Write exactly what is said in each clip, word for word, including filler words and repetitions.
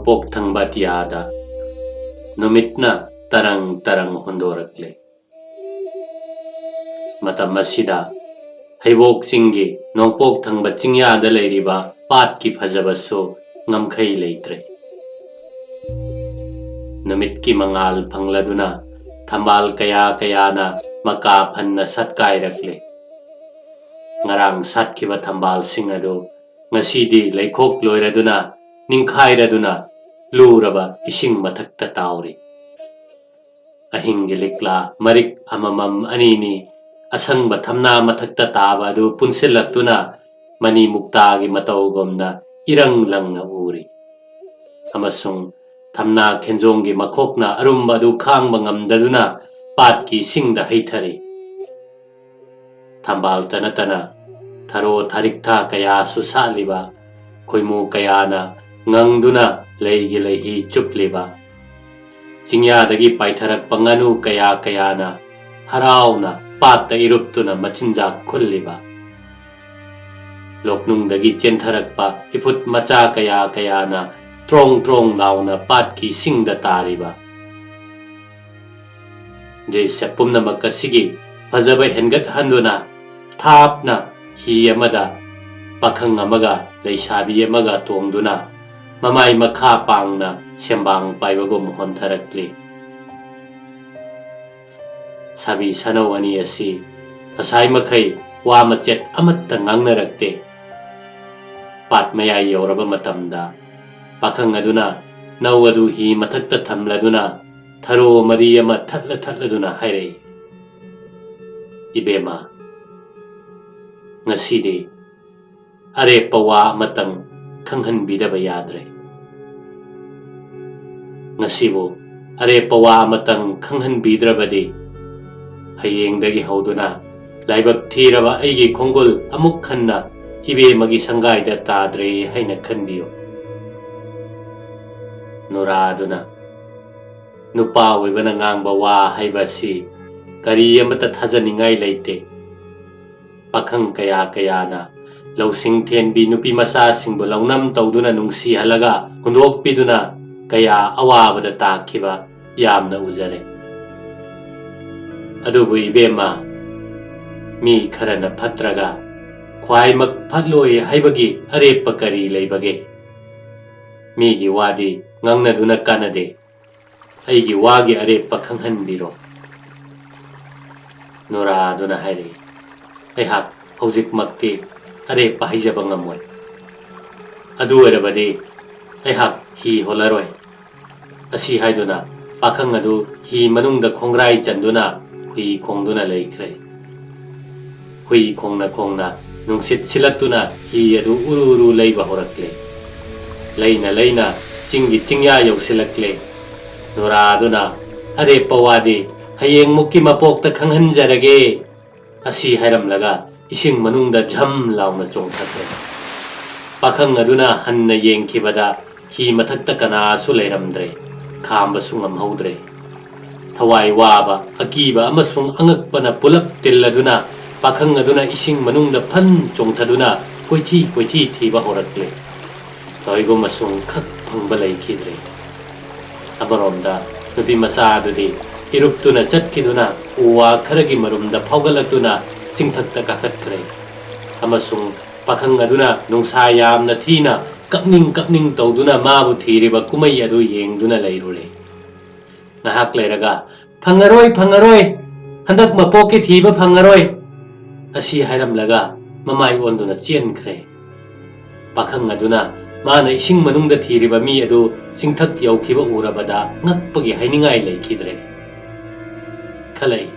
ꯅꯣꯡꯄꯣꯛ ꯊꯪꯕ ꯑꯇꯤꯌꯥꯗ ꯅꯨꯃꯤꯠꯅ ꯇꯔꯪ ꯇꯔꯪ ꯍꯣꯟꯗꯣꯔꯛꯂꯦ꯫ ꯃꯇꯝ ꯑꯁꯤꯗ ꯍꯩꯕꯣꯛ ꯆꯤꯡꯒꯤ ꯅꯣꯡꯄꯣꯛ ꯊꯪꯕ ꯆꯤꯡꯌꯥꯗ ꯂꯩꯔꯤꯕ ꯄꯥꯠꯀꯤ ꯐꯖꯕꯁꯨ ꯉꯝꯈꯩ ꯂꯩꯇ꯭ꯔꯦ꯫ ꯅꯨꯃꯤꯠꯀꯤ ꯃꯉꯥꯜ ꯐꯪꯂꯗꯨꯅ ꯊꯝꯕꯥꯜ ꯀꯌꯥ ꯀꯌꯥꯅ ꯃꯀꯥ ꯐꯟꯅ ꯁꯠꯀꯥꯏꯔꯛꯂꯦ꯫ ꯉꯔꯥꯡ ꯁꯥꯠꯈꯤꯕ ꯊꯝꯕꯥꯜꯁꯤꯡ ꯑꯗꯨ ꯉꯁꯤꯗꯤ ꯂꯩꯈꯣꯛ ꯂꯣꯏꯔꯗꯨꯅ, ꯅꯤꯡꯈꯥꯏꯔꯗꯨꯅ ꯂꯨꯔꯕ ꯏꯁꯤꯡ ꯃꯊꯛꯇ ꯇꯥꯎꯔꯤ꯫ ꯑꯍꯤꯡꯒꯤ ꯂꯤꯛꯂꯥ ꯃꯔꯤꯛ ꯑꯃꯃꯝ ꯑꯅꯤꯅꯤ ꯑꯁꯪꯕ ꯊꯝꯅꯥ ꯃꯊꯛꯇ ꯇꯥꯕ ꯑꯗꯨ ꯄꯨꯟꯁꯤꯜꯂꯛꯇꯨꯅ ꯃꯅꯤ ꯃꯨꯛꯇꯥꯒꯤ ꯃꯇꯧꯒꯨꯝꯅ ꯏꯔꯪ ꯂꯪꯅ ꯎꯔꯤ꯫ ꯑꯃꯁꯨꯡ ꯊꯝꯅꯥ ꯈꯦꯟꯖꯣꯡꯒꯤ ꯃꯈꯣꯛꯅ ꯑꯔꯨꯝꯕ ꯑꯗꯨ ꯈꯥꯡꯕ ꯉꯝꯗꯗꯨꯅ ꯄꯥꯠꯀꯤ ꯏꯁꯤꯡꯗ ꯍꯩꯊꯔꯤ꯫ ꯊꯝꯕꯥꯜꯇ ꯅꯠꯇꯅ ꯊꯔꯣ ꯊꯔꯤꯛꯊ ꯀꯌꯥꯁꯨ ꯁꯥꯠꯂꯤꯕ, ꯈꯣꯏꯃꯨ ꯀꯌꯥꯅ ꯉꯪꯗꯨꯅ ꯂꯩꯒꯤ ꯂꯩꯍꯤ ꯆꯨꯞꯂꯤꯕ, ꯆꯤꯡꯌꯥꯗꯒꯤ ꯄꯥꯏꯊꯔꯛꯄ ꯉꯥꯅꯨ ꯀꯌꯥ ꯀꯌꯥꯅ ꯍꯔꯥꯎꯅ ꯄꯥꯠꯇ ꯏꯔꯨꯞꯇꯨꯅ ꯃꯆꯤꯟꯖꯥꯛ ꯈꯨꯜꯂꯤꯕ, ꯂꯣꯛꯅꯨꯡꯗꯒꯤ ꯆꯦꯟꯊꯔꯛꯄ ꯏꯐꯨꯠ ꯃꯆꯥ ꯀꯌꯥ ꯀꯌꯥꯅ ꯇ꯭ꯔꯣꯡ ꯇ꯭ꯔꯣꯡ ꯂꯥꯎꯅ ꯄꯥꯠꯀꯤ ꯏꯁꯤꯡꯗ ꯇꯥꯔꯤꯕ, ꯗ꯭ꯔꯤꯁ꯭ꯌ ꯄꯨꯝꯅꯃꯛ ꯑꯁꯤꯒꯤ ꯐꯖꯕ ꯍꯦꯟꯒꯠꯍꯟꯗꯨꯅ ꯊꯥꯞꯅ ꯍꯤ ꯑꯃꯗ ꯄꯥꯈꯪ ꯑꯃꯒ ꯂꯩꯁꯥꯕꯤ ꯑꯃꯒ ꯇꯣꯡꯗꯨꯅ ꯃꯃꯥꯏ ꯃꯈꯥ ꯄꯥꯡꯅ ꯁꯦꯝꯕꯥꯡ ꯄꯥꯏꯕꯒꯨꯝ ꯍꯣꯟꯊꯔꯛꯂꯤ꯫ ꯁꯥꯕꯤ ꯁꯥꯅꯧ ꯑꯅꯤ ꯑꯁꯤ ꯉꯁꯥꯏ ꯃꯈꯩ ꯋꯥ ꯃꯆꯦꯠ ꯑꯃꯠꯇ ꯉꯥꯡꯅꯔꯛꯇꯦ꯫ ꯄꯥꯠ ꯃꯌꯥꯏ ꯌꯧꯔꯕ ꯃꯇꯝꯗ ꯄꯥꯈꯪ ꯑꯗꯨꯅ ꯅꯧ ꯑꯗꯨ ꯍꯤ ꯃꯊꯛꯇ ꯊꯝꯂꯗꯨꯅ ꯊꯔꯣ ꯃꯔꯤ ꯑꯃ ꯊꯠꯂ ꯊꯠꯂꯗꯨꯅ ꯍꯥꯏꯔꯛꯏ, "ꯏꯕꯦꯝꯃ, ꯉꯁꯤꯗꯤ ꯑꯔꯦꯞꯄ ꯋꯥ ꯑꯃꯇꯪ ꯈꯪꯍꯟꯕꯤꯗꯕ ꯌꯥꯗ꯭ꯔꯦ꯫ ꯉꯁꯤꯕꯨ ꯑꯔꯦꯞꯄ ꯋꯥ ꯑꯃꯇꯪ ꯈꯪꯍꯟꯕꯤꯗ꯭ꯔꯕꯗꯤ ꯍꯌꯦꯡꯗꯒꯤ ꯍꯧꯗꯨꯅ ꯂꯥꯏꯕꯛ ꯊꯤꯔꯕ ꯑꯩꯒꯤ ꯈꯣꯡꯒꯨꯜ ꯑꯃꯨꯛ ꯍꯟꯅ ꯏꯕꯦꯝꯃꯒꯤ ꯁꯪꯒꯥꯏꯗ ꯇꯥꯗ꯭ꯔꯦ ꯍꯥꯏꯅ ꯈꯟꯕꯤꯌꯨ꯫" ꯅꯨꯔꯥ ꯑꯗꯨꯅ, "ꯅꯨꯄꯥ ꯑꯣꯏꯕꯅ ꯉꯥꯡꯕ ꯋꯥ ꯍꯥꯏꯕ ꯑꯁꯤ ꯀꯔꯤ ꯑꯃꯠꯇ ꯊꯥꯖꯅꯤꯡꯉꯥꯏ ꯂꯩꯇꯦ꯫ ꯄꯥꯈꯪ ꯀꯌꯥ ꯀꯌꯥꯅ ꯂꯧꯁꯤꯡ ꯊꯦꯟꯕꯤ ꯅꯨꯄꯤ ꯃꯆꯥꯁꯤꯡꯕꯨ ꯂꯧꯅꯝ ꯇꯧꯗꯨꯅ ꯅꯨꯡꯁꯤꯍꯜꯂꯒ ꯍꯨꯟꯗꯣꯛꯄꯤꯗꯨꯅ ꯀꯌꯥ ꯑꯋꯥꯕꯗ ꯇꯥꯛꯈꯤꯕ ꯌꯥꯝꯅ ꯎꯖꯔꯦ꯫ ꯑꯗꯨꯕꯨ ꯏꯕꯦꯝꯃ, ꯃꯤ ꯈꯔꯅ ꯐꯠꯇ꯭ꯔꯒ ꯈ꯭ꯋꯥꯏꯃꯛ ꯐꯠꯂꯣꯏ ꯍꯥꯏꯕꯒꯤ ꯑꯔꯦꯞꯄ ꯀꯔꯤ ꯂꯩꯕꯒꯦ? ꯃꯤꯒꯤ ꯋꯥꯗꯤ ꯉꯥꯡꯅꯗꯨꯅ ꯀꯥꯟꯅꯗꯦ꯫ ꯑꯩꯒꯤ ꯋꯥꯒꯤ ꯑꯔꯦꯞꯄ ꯈꯪꯍꯟꯕꯤꯔꯣ꯫ ꯅꯨꯔꯥꯗꯨꯅ ꯍꯥꯏꯔꯛꯏ, ꯑꯩꯍꯥꯛ ꯍꯧꯖꯤꯛꯃꯛꯇꯤ ꯑꯔꯦꯞꯄ ꯍꯥꯏꯖꯕ ꯉꯝꯃꯣꯏ꯫ ꯑꯗꯨ ꯑꯣꯏꯔꯕꯗꯤ ꯑꯩꯍꯥꯛ ꯍꯤ ꯍꯣꯜꯂꯔꯣꯏ꯫ ꯑꯁꯤ ꯍꯥꯏꯗꯨꯅ ꯄꯥꯈꯪ ꯑꯗꯨ ꯍꯤ ꯃꯅꯨꯡꯗ ꯈꯣꯡꯒ꯭ꯔꯥꯏ ꯆꯟꯗꯨꯅ ꯍꯨꯏ ꯈꯣꯡꯗꯨꯅ ꯂꯩꯈ꯭ꯔꯦ꯫ ꯍꯨꯏ ꯈꯣꯡꯅ ꯈꯣꯡꯅ ꯅꯨꯡꯁꯤꯠ ꯁꯤꯜꯂꯛꯇꯨꯅ ꯍꯤ ꯑꯗꯨ ꯎꯔꯨ ꯎꯔꯨ ꯂꯩꯕ ꯍꯧꯔꯛꯂꯦ꯫ ꯂꯩꯅ ꯂꯩꯅ ꯆꯤꯡꯒꯤ ꯆꯤꯡꯌꯥ ꯌꯧꯁꯤꯜꯂꯛꯂꯦ꯫ ꯅꯨꯔꯥꯗꯨꯅ, "ꯑꯔꯦꯞꯄ ꯋꯥꯗꯤ ꯍꯌꯦꯡꯃꯨꯛꯀꯤ ꯃꯄꯣꯛꯇ ꯈꯪꯍꯟꯖꯔꯒꯦ" ꯑꯁꯤ ꯍꯥꯏꯔꯝꯂꯒ ꯏꯁꯤꯡ ꯃꯅꯨꯡꯗ ꯖꯝ ꯂꯥꯎꯅ ꯆꯣꯡꯊꯈ꯭ꯔꯦ꯫ ꯄꯥꯈꯪ ꯑꯗꯨꯅ ꯍꯟꯅ ꯌꯦꯡꯈꯤꯕꯗ ꯍꯤ ꯃꯊꯛꯇ ꯀꯅꯥꯁꯨ ꯂꯩꯔꯝꯗ꯭ꯔꯦ, ꯈꯥꯝꯕꯁꯨ ꯉꯝꯍꯧꯗ꯭ꯔꯦ꯫ ꯊꯋꯥꯏ ꯋꯥꯕ, ꯑꯀꯤꯕ ꯑꯃꯁꯨꯡ ꯑꯉꯛꯄꯅ ꯄꯨꯂꯞ ꯇꯤꯜꯂꯗꯨꯅ ꯄꯥꯈꯪ ꯑꯗꯨꯅ ꯏꯁꯤꯡ ꯃꯅꯨꯡꯗ ꯐꯟ ꯆꯣꯡꯊꯗꯨꯅ ꯀꯣꯏꯊꯤ ꯀꯣꯏꯊꯤ ꯊꯤꯕ ꯍꯧꯔꯛꯂꯦ꯫ ꯇꯣꯏꯒꯨꯝ ꯑꯃꯁꯨꯡ ꯈꯛ ꯐꯪꯕ ꯂꯩꯈꯤꯗ꯭ꯔꯦ꯫ ꯑꯃꯔꯣꯝꯗ ꯅꯨꯄꯤ ꯃꯆꯥ ꯑꯗꯨꯗꯤ ꯏꯔꯨꯞꯇꯨꯅ ꯆꯠꯈꯤꯗꯨꯅ ꯎ ꯋꯥ ꯈꯔꯒꯤ ꯃꯔꯨꯝꯗ ꯐꯥꯎꯒꯠꯂꯛꯇꯨꯅ ꯆꯤꯡꯊꯛꯇ ꯀꯥꯈꯠꯈ꯭ꯔꯦ ꯑꯃꯁꯨꯡ ꯄꯥꯈꯪ ꯑꯗꯨꯅ ꯅꯨꯡꯁꯥ ꯌꯥꯝꯅ ꯊꯤꯅ ꯀꯞꯅꯤꯡ ꯀꯞꯅꯤꯡ ꯇꯧꯗꯨꯅ ꯃꯥꯕꯨ ꯊꯤꯔꯤꯕ ꯀꯨꯝꯍꯩ ꯑꯗꯨ ꯌꯦꯡꯗꯨꯅ ꯂꯩꯔꯨꯔꯦ꯫ ꯉꯥꯏꯍꯥꯛ ꯂꯩꯔꯒ, "ꯐꯪꯉꯔꯣꯏ, ꯐꯪꯉꯔꯣꯏ, ꯍꯟꯗꯛ ꯃꯄꯣꯛꯀꯤ ꯊꯤꯕ ꯐꯪꯉꯔꯣꯏ" ꯑꯁꯤ ꯍꯥꯏꯔꯝꯂꯒ ꯃꯃꯥꯏ ꯑꯣꯟꯗꯨꯅ ꯆꯦꯟꯈ꯭ꯔꯦ꯫ ꯄꯥꯈꯪ ꯑꯗꯨꯅ ꯃꯥꯅ ꯏꯁꯤꯡ ꯃꯅꯨꯡꯗ ꯊꯤꯔꯤꯕ ꯃꯤ ꯑꯗꯨ ꯆꯤꯡꯊꯛ ꯌꯧꯈꯤꯕ ꯎꯔꯕꯗ ꯉꯛꯄꯒꯤ ꯍꯥꯏꯅꯤꯡꯉꯥꯏ ꯂꯩꯈꯤꯗ꯭ꯔꯦ꯫ ꯈꯜꯂꯛꯏ,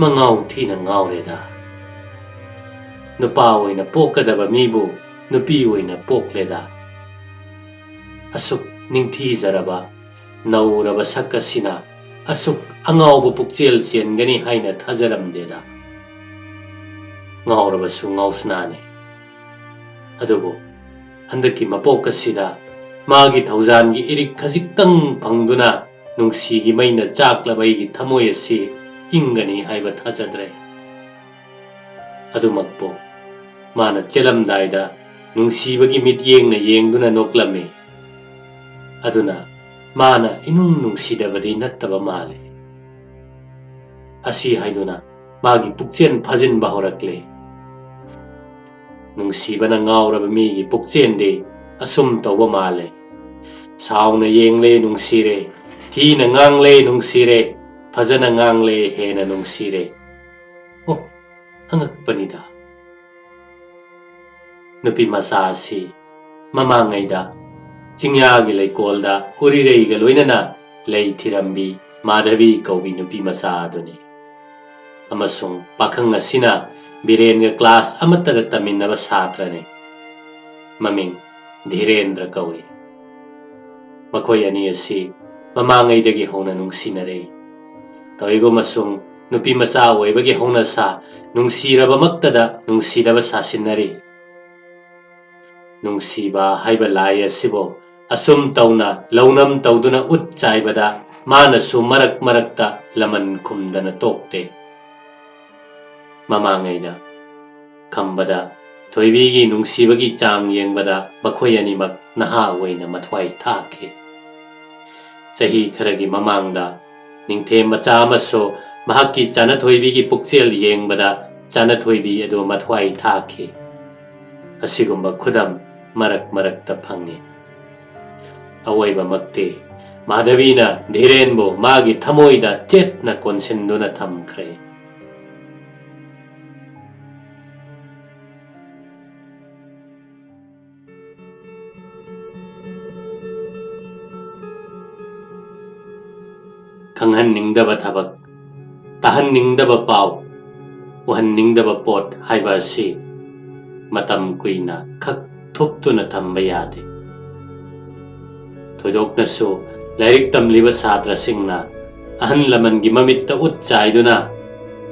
"ꯃꯉꯥꯎ ꯊꯤꯅ ꯉꯥꯎꯔꯦꯗ꯫ ꯅꯨꯄꯥ ꯑꯣꯏꯅ ꯄꯣꯛꯀꯗꯕ ꯃꯤꯕꯨ ꯅꯨꯄꯤ ꯑꯣꯏꯅ ꯄꯣꯛꯂꯦꯗ꯫ ꯑꯁꯨꯛ ꯅꯤꯡꯊꯤꯖꯔꯕ, ꯅꯧꯔꯕ ꯁꯛ ꯑꯁꯤꯅ ꯑꯁꯨꯛ ꯑꯉꯥꯎꯕ ꯄꯨꯛꯆꯦꯜ ꯆꯦꯟꯒꯅꯤ ꯍꯥꯏꯅ ꯊꯥꯖꯔꯝꯗꯦꯗ꯫ ꯉꯥꯎꯔꯕꯁꯨ ꯉꯥꯎꯁꯅꯥꯅꯤ꯫ ꯑꯗꯨꯕꯨ ꯍꯟꯗꯛꯀꯤ ꯃꯄꯣꯛ ꯑꯁꯤꯗ ꯃꯥꯒꯤ ꯊꯧꯖꯥꯟꯒꯤ ꯏꯔꯤꯛ ꯈꯖꯤꯛꯇꯪ ꯐꯪꯗꯨꯅ ꯅꯨꯡꯁꯤꯒꯤ ꯃꯩꯅ ꯆꯥꯛꯂꯕ ꯑꯩꯒꯤ ꯊꯃꯣꯏ ꯑꯁꯤ ꯏꯪꯒꯅꯤ ꯍꯥꯏꯕ ꯊꯥꯖꯗ꯭ꯔꯦ꯫ ꯑꯗꯨꯃꯛꯄꯨ ꯃꯥꯅ ꯆꯦꯜꯂꯝꯗꯥꯏꯗ ꯅꯨꯡꯁꯤꯕꯒꯤ ꯃꯤꯠꯌꯦꯡꯅ ꯌꯦꯡꯗꯨꯅ ꯅꯣꯛꯂꯝꯃꯤ꯫ ꯑꯗꯨꯅ ꯃꯥꯅ ꯏꯅꯨꯡ ꯅꯨꯡꯁꯤꯗꯕꯗꯤ ꯅꯠꯇꯕ ꯃꯥꯜꯂꯤ꯫ ꯑꯁꯤ ꯍꯥꯏꯗꯨꯅ ꯃꯥꯒꯤ ꯄꯨꯛꯆꯦꯜ ꯐꯥꯖꯤꯟꯕ ꯍꯧꯔꯛꯂꯦ꯫ ꯅꯨꯡꯁꯤꯕꯅ ꯉꯥꯎꯔꯕ ꯃꯤꯒꯤ ꯄꯨꯛꯆꯦꯜꯗꯤ ꯑꯁꯨꯝ ꯇꯧꯕ ꯃꯥꯜꯂꯦ꯫ ꯁꯥꯎꯅ ꯌꯦꯡꯂꯦ, ꯅꯨꯡꯁꯤꯔꯦ꯫ ꯊꯤꯅ ꯉꯥꯡꯂꯦ, ꯅꯨꯡꯁꯤꯔꯦ꯫ ꯐꯖꯅ ꯉꯥꯡꯂꯦ, ꯍꯦꯟꯅ ꯅꯨꯡꯁꯤꯔꯦ꯫ ꯑꯣ, ꯑꯉꯛꯄꯅꯤꯗ꯫ ꯅꯨꯄꯤ ꯃꯆꯥ ꯑꯁꯤ ꯃꯃꯥꯡꯉꯩꯗ ꯆꯤꯡꯌꯥꯒꯤ ꯂꯩꯀꯣꯜꯗ ꯎꯔꯤꯔꯩꯒ ꯂꯣꯏꯅꯅ ꯂꯩ ꯊꯤꯔꯝꯕꯤ ꯃꯥꯙꯕꯤ ꯀꯧꯕꯤ ꯅꯨꯄꯤ ꯃꯆꯥ ꯑꯗꯨꯅꯤ꯫ ꯑꯃꯁꯨꯡ ꯄꯥꯈꯪ ꯑꯁꯤꯅ ꯕꯤꯔꯦꯟꯒ ꯀ꯭ꯂꯥꯁ ꯑꯃꯠꯇꯗ ꯇꯝꯃꯤꯟꯅꯕ ꯁꯥꯇ꯭ꯔꯅꯤ꯫ ꯃꯃꯤꯡ ꯙꯤꯔꯦꯟꯗ꯭ꯔ ꯀꯧꯏ꯫ ꯃꯈꯣꯏ ꯑꯅꯤ ꯑꯁꯤ ꯃꯃꯥꯡꯉꯩꯗꯒꯤ ꯍꯧꯅ ꯅꯨꯡꯁꯤꯅꯔꯦ꯫ ꯇꯧꯏꯒꯨꯝꯕꯁꯨꯡ ꯅꯨꯄꯤ ꯃꯆꯥ ꯑꯣꯏꯕꯒꯤ ꯍꯧꯅꯁꯥ ꯅꯨꯡꯁꯤꯔꯕꯃꯛꯇꯗ ꯅꯨꯡꯁꯤꯗꯕ ꯁꯥꯁꯤꯟꯅꯔꯤ꯫ ꯅꯨꯡꯁꯤꯕ ꯍꯥꯏꯕ ꯂꯥꯏ ꯑꯁꯤꯕꯨ ꯑꯁꯨꯝ ꯇꯧꯅ ꯂꯧꯅꯝ ꯇꯧꯗꯨꯅ ꯎꯠ ꯆꯥꯏꯕꯗ ꯃꯥꯅꯁꯨ ꯃꯔꯛ ꯃꯔꯛꯇ ꯂꯃꯟ ꯈꯨꯝꯗꯅ ꯇꯣꯛꯇꯦ꯫ ꯃꯃꯥꯡꯉꯩꯅ ꯈꯝꯕꯗ ꯊꯣꯏꯕꯤꯒꯤ ꯅꯨꯡꯁꯤꯕꯒꯤ ꯆꯥꯡ ꯌꯦꯡꯕꯗ ꯃꯈꯣꯏ ꯑꯅꯤꯃꯛ ꯅꯍꯥ ꯑꯣꯏꯅ ꯃꯊ꯭ꯋꯥꯏ ꯊꯥꯈꯤ꯫ ꯆꯍꯤ ꯈꯔꯒꯤ ꯃꯃꯥꯡꯗ ꯅꯤꯡꯊꯦꯝ ꯃꯆꯥ ꯑꯃꯁꯨ ꯃꯍꯥꯛꯀꯤ ꯆꯥꯅꯊꯣꯏꯕꯤꯒꯤ ꯄꯨꯛꯆꯦꯜ ꯌꯦꯡꯕꯗ ꯆꯥꯅꯊꯣꯏꯕꯤ ꯑꯗꯨ ꯃꯊ꯭ꯋꯥꯏ ꯊꯥꯈꯤ꯫ ꯑꯁꯤꯒꯨꯝꯕ ꯈꯨꯗꯝ ꯃꯔꯛ ꯃꯔꯛꯇ ꯐꯪꯏ꯫ ꯑꯋꯣꯏꯕꯃꯛꯇꯤ ꯃꯥꯙꯕꯤꯅ ꯙꯤꯔꯦꯟꯕꯨ ꯃꯥꯒꯤ ꯊꯃꯣꯏꯗ ꯆꯦꯠꯅ ꯀꯣꯟꯁꯤꯟꯗꯨꯅ ꯊꯝꯈ꯭ꯔꯦ꯫ ꯈꯪꯍꯟꯅꯤꯡꯗꯕ ꯊꯕꯛ, ꯇꯥꯍꯟꯅꯤꯡꯗꯕ ꯄꯥꯎ, ꯎꯍꯟꯅꯤꯡꯗꯕ ꯄꯣꯠ ꯍꯥꯏꯕ ꯑꯁꯤ ꯃꯇꯝ ꯀꯨꯏꯅ ꯈꯛ ꯊꯨꯞꯇꯨꯅ ꯊꯝꯕ ꯌꯥꯗꯦ꯫ ꯊꯣꯏꯗꯣꯛꯅꯁꯨ ꯂꯥꯏꯔꯤꯛ ꯇꯝꯂꯤꯕ ꯁꯥꯇ꯭ꯔꯁꯤꯡꯅ ꯑꯍꯜ ꯂꯃꯟꯒꯤ ꯃꯃꯤꯠꯇ ꯎꯠ ꯆꯥꯏꯗꯨꯅ,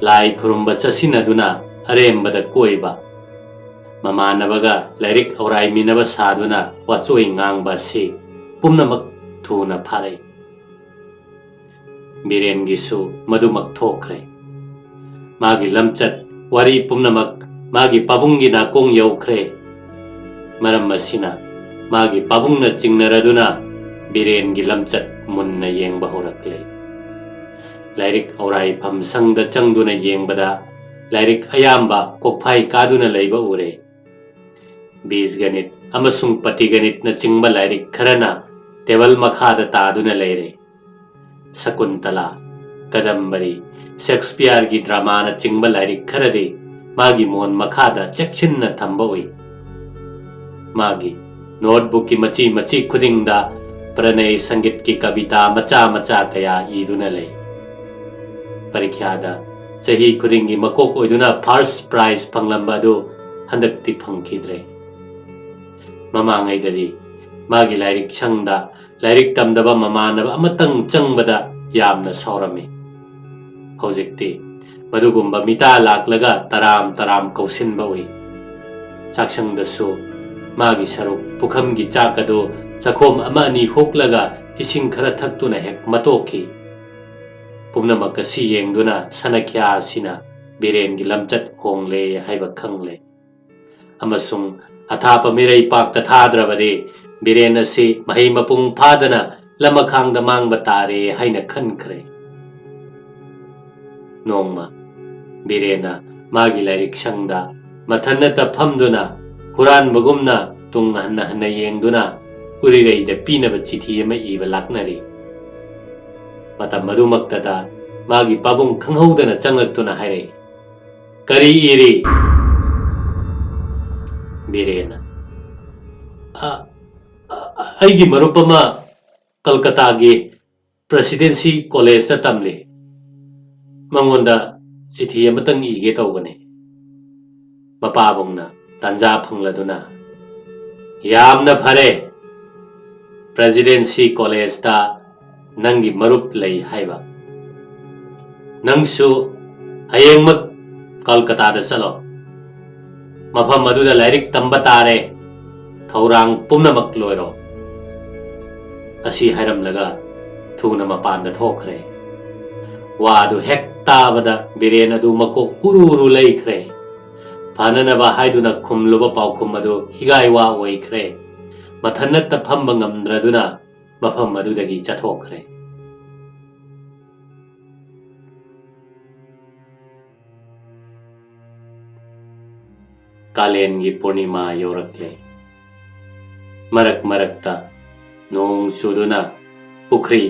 ꯂꯥꯏ ꯈꯨꯔꯨꯝꯕ ꯆꯠꯁꯤꯟꯅꯗꯨꯅ ꯑꯔꯦꯝꯕꯗ ꯀꯣꯏꯕ, ꯃꯃꯥꯟꯅꯕꯒ ꯂꯥꯏꯔꯤꯛ ꯑꯧꯔꯥꯏꯃꯤꯟꯅꯕ ꯁꯥꯗꯨꯅ ꯋꯥꯆꯣꯏ ꯉꯥꯡꯕ ꯑꯁꯤ ꯄꯨꯝꯅꯃꯛ ꯊꯨꯅ ꯐꯥꯔꯛꯏ꯫ ꯕꯤꯔꯦꯟꯒꯤꯁꯨ ꯃꯗꯨꯃꯛ ꯊꯣꯛꯈ꯭ꯔꯦ꯫ ꯃꯥꯒꯤ ꯂꯝꯆꯠ ꯋꯥꯔꯤ ꯄꯨꯝꯅꯃꯛ ꯃꯥꯒꯤ ꯄꯥꯕꯨꯡꯒꯤ ꯅꯥꯀꯣꯡ ꯌꯧꯈ꯭ꯔꯦ꯫ ꯃꯔꯝ ꯑꯁꯤꯅ ꯃꯥꯒꯤ ꯄꯥꯕꯨꯡꯅ ꯆꯤꯡꯅꯔꯗꯨꯅ ꯕꯤꯔꯦꯟꯒꯤ ꯂꯝꯆꯠ ꯃꯨꯟꯅ ꯌꯦꯡꯕ ꯍꯧꯔꯛꯂꯦ꯫ ꯂꯥꯏꯔꯤꯛ ꯑꯧꯔꯥꯏꯐꯝ ꯁꯪꯗ ꯆꯪꯗꯨꯅ ꯌꯦꯡꯕꯗ ꯂꯥꯏꯔꯤꯛ ꯑꯌꯥꯝꯕ ꯀꯣꯛꯐꯥꯏ ꯀꯥꯗꯨꯅ ꯂꯩꯕ ꯎꯔꯦ꯫ ꯕꯤꯖꯒꯅꯤꯠ ꯑꯃꯁꯨꯡ ꯄꯇꯤꯒꯅꯤꯠꯅꯆꯤꯡꯕ ꯂꯥꯏꯔꯤꯛ ꯈꯔꯅ ꯇꯦꯕꯜ ꯃꯈꯥꯗ ꯇꯥꯗꯨꯅ ꯂꯩꯔꯦ꯫ ꯁꯀꯨꯟꯇꯂꯥ, ꯀꯗꯝꯕꯔꯤ, ꯁꯦꯛꯁꯄꯤꯌꯔꯒꯤ ꯗ꯭ꯔꯃꯥꯅꯆꯤꯡꯕ ꯂꯥꯏꯔꯤꯛ ꯈꯔꯗꯤ ꯃꯥꯒꯤ ꯃꯣꯟ ꯃꯈꯥꯗ ꯆꯦꯛꯁꯤꯟꯅ ꯊꯝꯕ ꯎꯏ꯫ ꯃꯥꯒꯤ ꯅꯣꯠꯕꯨꯛꯀꯤ ꯃꯆꯤ ꯃꯆꯤ ꯈꯨꯗꯤꯡꯗ ꯄ꯭ꯔꯅꯌ ꯁꯪꯒꯤꯠꯀꯤ ꯀꯕꯤꯇꯥ ꯃꯆꯥ ꯃꯆꯥ ꯀꯌꯥ ꯏꯗꯨꯅ ꯂꯩ꯫ ꯄꯔꯤꯈ꯭ꯌꯥꯗ ꯆꯍꯤ ꯈꯨꯗꯤꯡꯒꯤ ꯃꯀꯣꯛ ꯑꯣꯏꯗꯨꯅ ꯐꯥꯔꯁ ꯄ꯭ꯔꯥꯏꯖ ꯐꯪꯂꯝꯕ ꯑꯗꯨ ꯍꯟꯗꯛꯇꯤ ꯐꯪꯈꯤꯗ꯭ꯔꯦ꯫ ꯃꯃꯥꯡꯉꯩꯗꯗꯤ ꯃꯥꯒꯤ ꯂꯥꯏꯔꯤꯛ ꯁꯪꯗ ꯂꯥꯏꯔꯤꯛ ꯇꯝꯗꯕ ꯃꯃꯥꯟꯅꯕ ꯑꯃꯇꯪ ꯆꯪꯕꯗ ꯌꯥꯝꯅ ꯁꯥꯎꯔꯝꯃꯤ꯫ ꯍꯧꯖꯤꯛꯇꯤ ꯃꯗꯨꯒꯨꯝꯕ ꯃꯤꯇꯥ ꯂꯥꯛꯂꯒ ꯇꯔꯥꯝ ꯇꯔꯥꯝ ꯀꯧꯁꯤꯟꯕ ꯎꯏ꯫ ꯆꯥꯛꯁꯪꯗꯁꯨ ꯃꯥꯒꯤ ꯁꯔꯨꯛ ꯄꯨꯈꯝꯒꯤ ꯆꯥꯛ ꯑꯗꯨ ꯆꯈꯣꯝ ꯑꯃ ꯑꯅꯤ ꯍꯨꯛꯂꯒ ꯏꯁꯤꯡ ꯈꯔ ꯊꯛꯇꯨꯅ ꯍꯦꯛ ꯃꯇꯣꯛꯈꯤ꯫ ꯄꯨꯝꯅꯃꯛ ꯑꯁꯤ ꯌꯦꯡꯗꯨꯅ ꯁꯅꯈ꯭ꯌꯥ ꯑꯁꯤꯅ ꯕꯤꯔꯦꯟꯒꯤ ꯂꯝꯆꯠ ꯍꯣꯡꯂꯦ ꯍꯥꯏꯕ ꯈꯪꯂꯦ꯫ ꯑꯃꯁꯨꯡ ꯑꯊꯥꯞꯄ ꯃꯤꯔꯩ ꯄꯥꯛꯇ ꯊꯥꯗ꯭ꯔꯕꯗꯤ ꯕꯤꯔꯦꯟ ꯑꯁꯤ ꯃꯍꯩ ꯃꯄꯨꯡ ꯐꯥꯗꯅ ꯂꯃꯈꯥꯡꯗ ꯃꯥꯡꯕ ꯇꯥꯔꯦ ꯍꯥꯏꯅ ꯈꯟꯈ꯭ꯔꯦ꯫ ꯅꯣꯡꯃ ꯕꯤꯔꯦꯟꯅ ꯃꯥꯒꯤ ꯂꯥꯏꯔꯤꯛ ꯁꯪꯗ ꯃꯊꯟꯅꯇ ꯐꯝꯗꯨꯅ ꯍꯨꯔꯥꯟꯕꯒꯨꯝꯅ ꯇꯨꯡ ꯍꯟꯅ ꯍꯟꯅ ꯌꯦꯡꯗꯨꯅ ꯎꯔꯤꯔꯩꯗ ꯄꯤꯅꯕ ꯆꯤꯊꯤ ꯑꯃ ꯏꯕ ꯂꯥꯛꯅꯔꯤ꯫ ꯃꯇꯝ ꯑꯗꯨꯃꯛꯇꯗ ꯃꯥꯒꯤ ꯄꯥꯕꯨꯡ ꯈꯪꯍꯧꯗꯅ ꯆꯪꯂꯛꯇꯨꯅ ꯍꯥꯏꯔꯛꯏ, "ꯀꯔꯤ ꯏꯔꯤ?" ꯕꯤꯔꯦꯟꯅ, "ꯑ, ꯑ, ꯑꯩꯒꯤ ꯃꯔꯨꯞ ꯑꯃ ꯀꯜꯀꯇꯥꯒꯤ ꯄ꯭ꯔꯦꯁꯤꯗꯦꯟꯁꯤ ꯀꯣꯂꯦꯖꯇ ꯇꯝꯂꯤ꯫ ꯃꯉꯣꯟꯗ ꯆꯤꯊꯤ ꯑꯃꯇꯪ ꯏꯒꯦ ꯇꯧꯕꯅꯤ꯫" ꯃꯄꯥꯕꯨꯡꯅ ꯇꯥꯟꯖꯥ ꯐꯪꯂꯗꯨꯅ, "ꯌꯥꯝꯅ ꯐꯔꯦ, ꯄ꯭ꯔꯦꯁꯤꯗꯦꯟꯁꯤ ꯀꯣꯂꯦꯖꯇ ꯅꯪꯒꯤ ꯃꯔꯨꯞ ꯂꯩ ꯍꯥꯏꯕ꯫ ꯅꯪꯁꯨ ꯍꯌꯦꯡꯃꯛ ꯀꯜꯀꯇꯥꯗ ꯆꯠꯂꯣ꯫ ꯃꯐꯝ ꯑꯗꯨꯗ ꯂꯥꯏꯔꯤꯛ ꯇꯝꯕ ꯇꯥꯔꯦ꯫ ꯊꯧꯔꯥꯡ ꯄꯨꯝꯅꯃꯛ ꯂꯣꯏꯔꯣ꯫" ꯑꯁꯤ ꯍꯥꯏꯔꯝꯂꯒ ꯊꯨꯅ ꯃꯄꯥꯟꯗ ꯊꯣꯛꯈ꯭ꯔꯦ꯫ ꯋꯥꯗꯨ ꯍꯦꯛ ꯇꯥꯕꯗ ꯕꯤꯔꯦꯟ ꯑꯗꯨ ꯃꯀꯣꯛ ꯎꯔꯨ ꯎꯔꯨ ꯂꯩꯈ꯭ꯔꯦ꯫ ꯐꯅꯅꯕ ꯍꯥꯏꯗꯨꯅ ꯈꯨꯝꯂꯨꯕ ꯄꯥꯎꯈꯨꯝ ꯑꯗꯨ ꯍꯤꯒꯥꯏ ꯋꯥ ꯑꯣꯏꯈ꯭ꯔꯦ꯫ ꯃꯊꯟꯅꯠꯇ ꯐꯝꯕ ꯉꯝꯗ꯭ꯔꯗꯨꯅ ꯃꯐꯝ ꯑꯗꯨꯗꯒꯤ ꯆꯠꯊꯣꯛꯈ꯭ꯔꯦ꯫ ꯀꯥꯂꯦꯟꯒꯤ ꯄꯨꯔꯅꯤꯃꯥ ꯌꯧꯔꯛꯂꯦ꯫ ꯃꯔꯛ ꯃꯔꯛꯇ ꯅꯣꯡ ꯆꯨꯗꯨꯅ ꯄꯨꯈ꯭ꯔꯤ,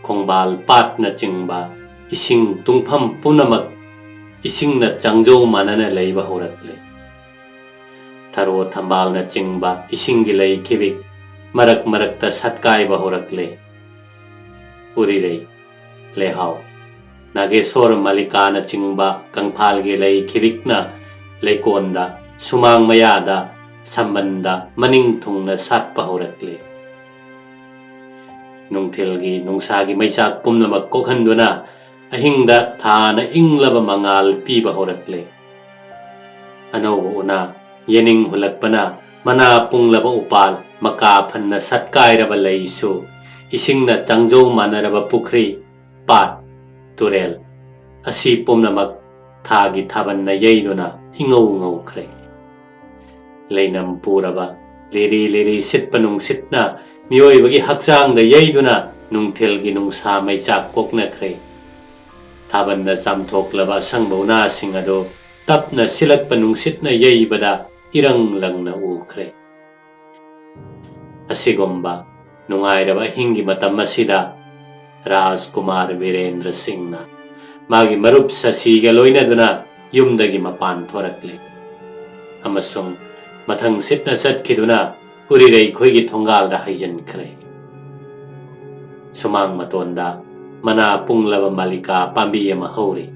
ꯈꯣꯡꯕꯥꯜ, ꯄꯥꯠꯅꯆꯤꯡꯕ ꯏꯁꯤꯡ ꯇꯨꯡꯐꯝ ꯄꯨꯝꯅꯃꯛ ꯏꯁꯤꯡꯅ ꯆꯥꯡꯖꯧ ꯃꯥꯟꯅꯅ ꯂꯩꯕ ꯍꯧꯔꯛꯂꯦ꯫ ꯊꯔꯣ ꯊꯝꯕꯥꯜꯅꯆꯤꯡꯕ ꯏꯁꯤꯡꯒꯤ ꯂꯩ ꯈꯤꯕꯤꯛ ꯃꯔꯛ ꯃꯔꯛꯇ ꯁꯠꯀꯥꯏꯕ ꯍꯧꯔꯛꯂꯦ꯫ ꯎꯔꯤꯔꯩ, ꯂꯩꯍꯥꯎ, ꯅꯥꯒꯦꯁꯣꯔ ꯃꯥꯂꯤꯀꯥꯅꯆꯤꯡꯕ ꯀꯪꯐꯥꯜꯒꯤ ꯂꯩ ꯈꯤꯕꯤꯛꯅ ꯂꯩꯀꯣꯟꯗ, ꯁꯨꯃꯥꯡ ꯃꯌꯥꯗ, ꯁꯝꯕꯟꯗ ꯃꯅꯤꯡ ꯊꯨꯡꯅ ꯁꯥꯠꯄ ꯍꯧꯔꯛꯂꯦ꯫ ꯅꯨꯡꯊꯤꯜꯒꯤ ꯅꯨꯡꯁꯥꯒꯤ ꯃꯩꯆꯥꯛ ꯄꯨꯝꯅꯃꯛ ꯀꯣꯛꯍꯟꯗꯨꯅ ꯑꯍꯤꯡꯗ ꯊꯥꯅ ꯏꯪꯂꯕ ꯃꯉꯥꯜ ꯄꯤꯕ ꯍꯧꯔꯛꯂꯦ꯫ ꯑꯅꯧꯕ ꯎꯅꯥ ꯌꯦꯅꯤꯡ ꯍꯨꯜꯂꯛꯄꯅ ꯃꯅꯥ ꯄꯨꯡꯂꯕ ꯎꯄꯥꯜ, ꯃꯀꯥ ꯐꯟꯅ ꯁꯠꯀꯥꯏꯔꯕ ꯂꯩꯁꯨ, ꯏꯁꯤꯡꯅ ꯆꯥꯡꯖꯧ ꯃꯥꯟꯅꯔꯕ ꯄꯨꯈ꯭ꯔꯤ, ꯄꯥꯠ, ꯇꯨꯔꯦꯜ ꯑꯁꯤ ꯄꯨꯝꯅꯃꯛ ꯊꯥꯒꯤ ꯊꯥꯕꯜꯅ ꯌꯩꯗꯨꯅ ꯏꯉꯧ ꯉꯧꯈ꯭ꯔꯦ꯫ ꯂꯩꯅꯝ ꯄꯨꯔꯕ ꯂꯤꯔꯤ ꯂꯤꯔꯤ ꯁꯤꯠꯄ ꯅꯨꯡꯁꯤꯠꯅ ꯃꯤꯑꯣꯏꯕꯒꯤ ꯍꯛꯆꯥꯡꯗ ꯌꯩꯗꯨꯅ ꯅꯨꯡꯊꯤꯜꯒꯤ ꯅꯨꯡꯁꯥ ꯃꯩꯆꯥꯛ ꯀꯣꯛꯅꯈ꯭ꯔꯦ꯫ ꯊꯥꯕꯜꯅ ꯆꯥꯝꯊꯣꯛꯂꯕ ꯑꯁꯪꯕ ꯎꯅꯥꯁꯤꯡ ꯑꯗꯨ ꯇꯞꯅ ꯁꯤꯜꯂꯛꯄ ꯅꯨꯡꯁꯤꯠꯅ ꯌꯩꯕꯗ ꯏꯔꯪ ꯂꯪꯅ ꯎꯈ꯭ꯔꯦ꯫ ꯑꯁꯤꯒꯨꯝꯕ ꯅꯨꯡꯉꯥꯏꯔꯕ ꯑꯍꯤꯡꯒꯤ ꯃꯇꯝ ꯑꯁꯤꯗ ꯔꯥꯖꯀꯨꯃꯥꯔ ꯕꯤꯔꯦꯟꯗ꯭ꯔ ꯁꯤꯡꯅ ꯃꯥꯒꯤ ꯃꯔꯨꯞ ꯁꯁꯤꯒ ꯂꯣꯏꯅꯗꯨꯅ ꯌꯨꯝꯗꯒꯤ ꯃꯄꯥꯟ ꯊꯣꯔꯛꯂꯦ ꯑꯃꯁꯨꯡ ꯃꯊꯪ ꯁꯤꯠꯅ ꯆꯠꯈꯤꯗꯨꯅ ꯎꯔꯤꯔꯩꯈꯣꯏꯒꯤ ꯊꯣꯡꯒꯥꯜꯗ ꯍꯩꯖꯤꯟꯈ꯭ꯔꯦ꯫ ꯁꯨꯃꯥꯡ ꯃꯇꯣꯟꯗ ꯃꯅꯥ ꯄꯨꯡꯂꯕ ꯃꯥꯂꯤꯀꯥ ꯄꯥꯝꯕꯤ ꯑꯃ ꯍꯧꯔꯤ꯫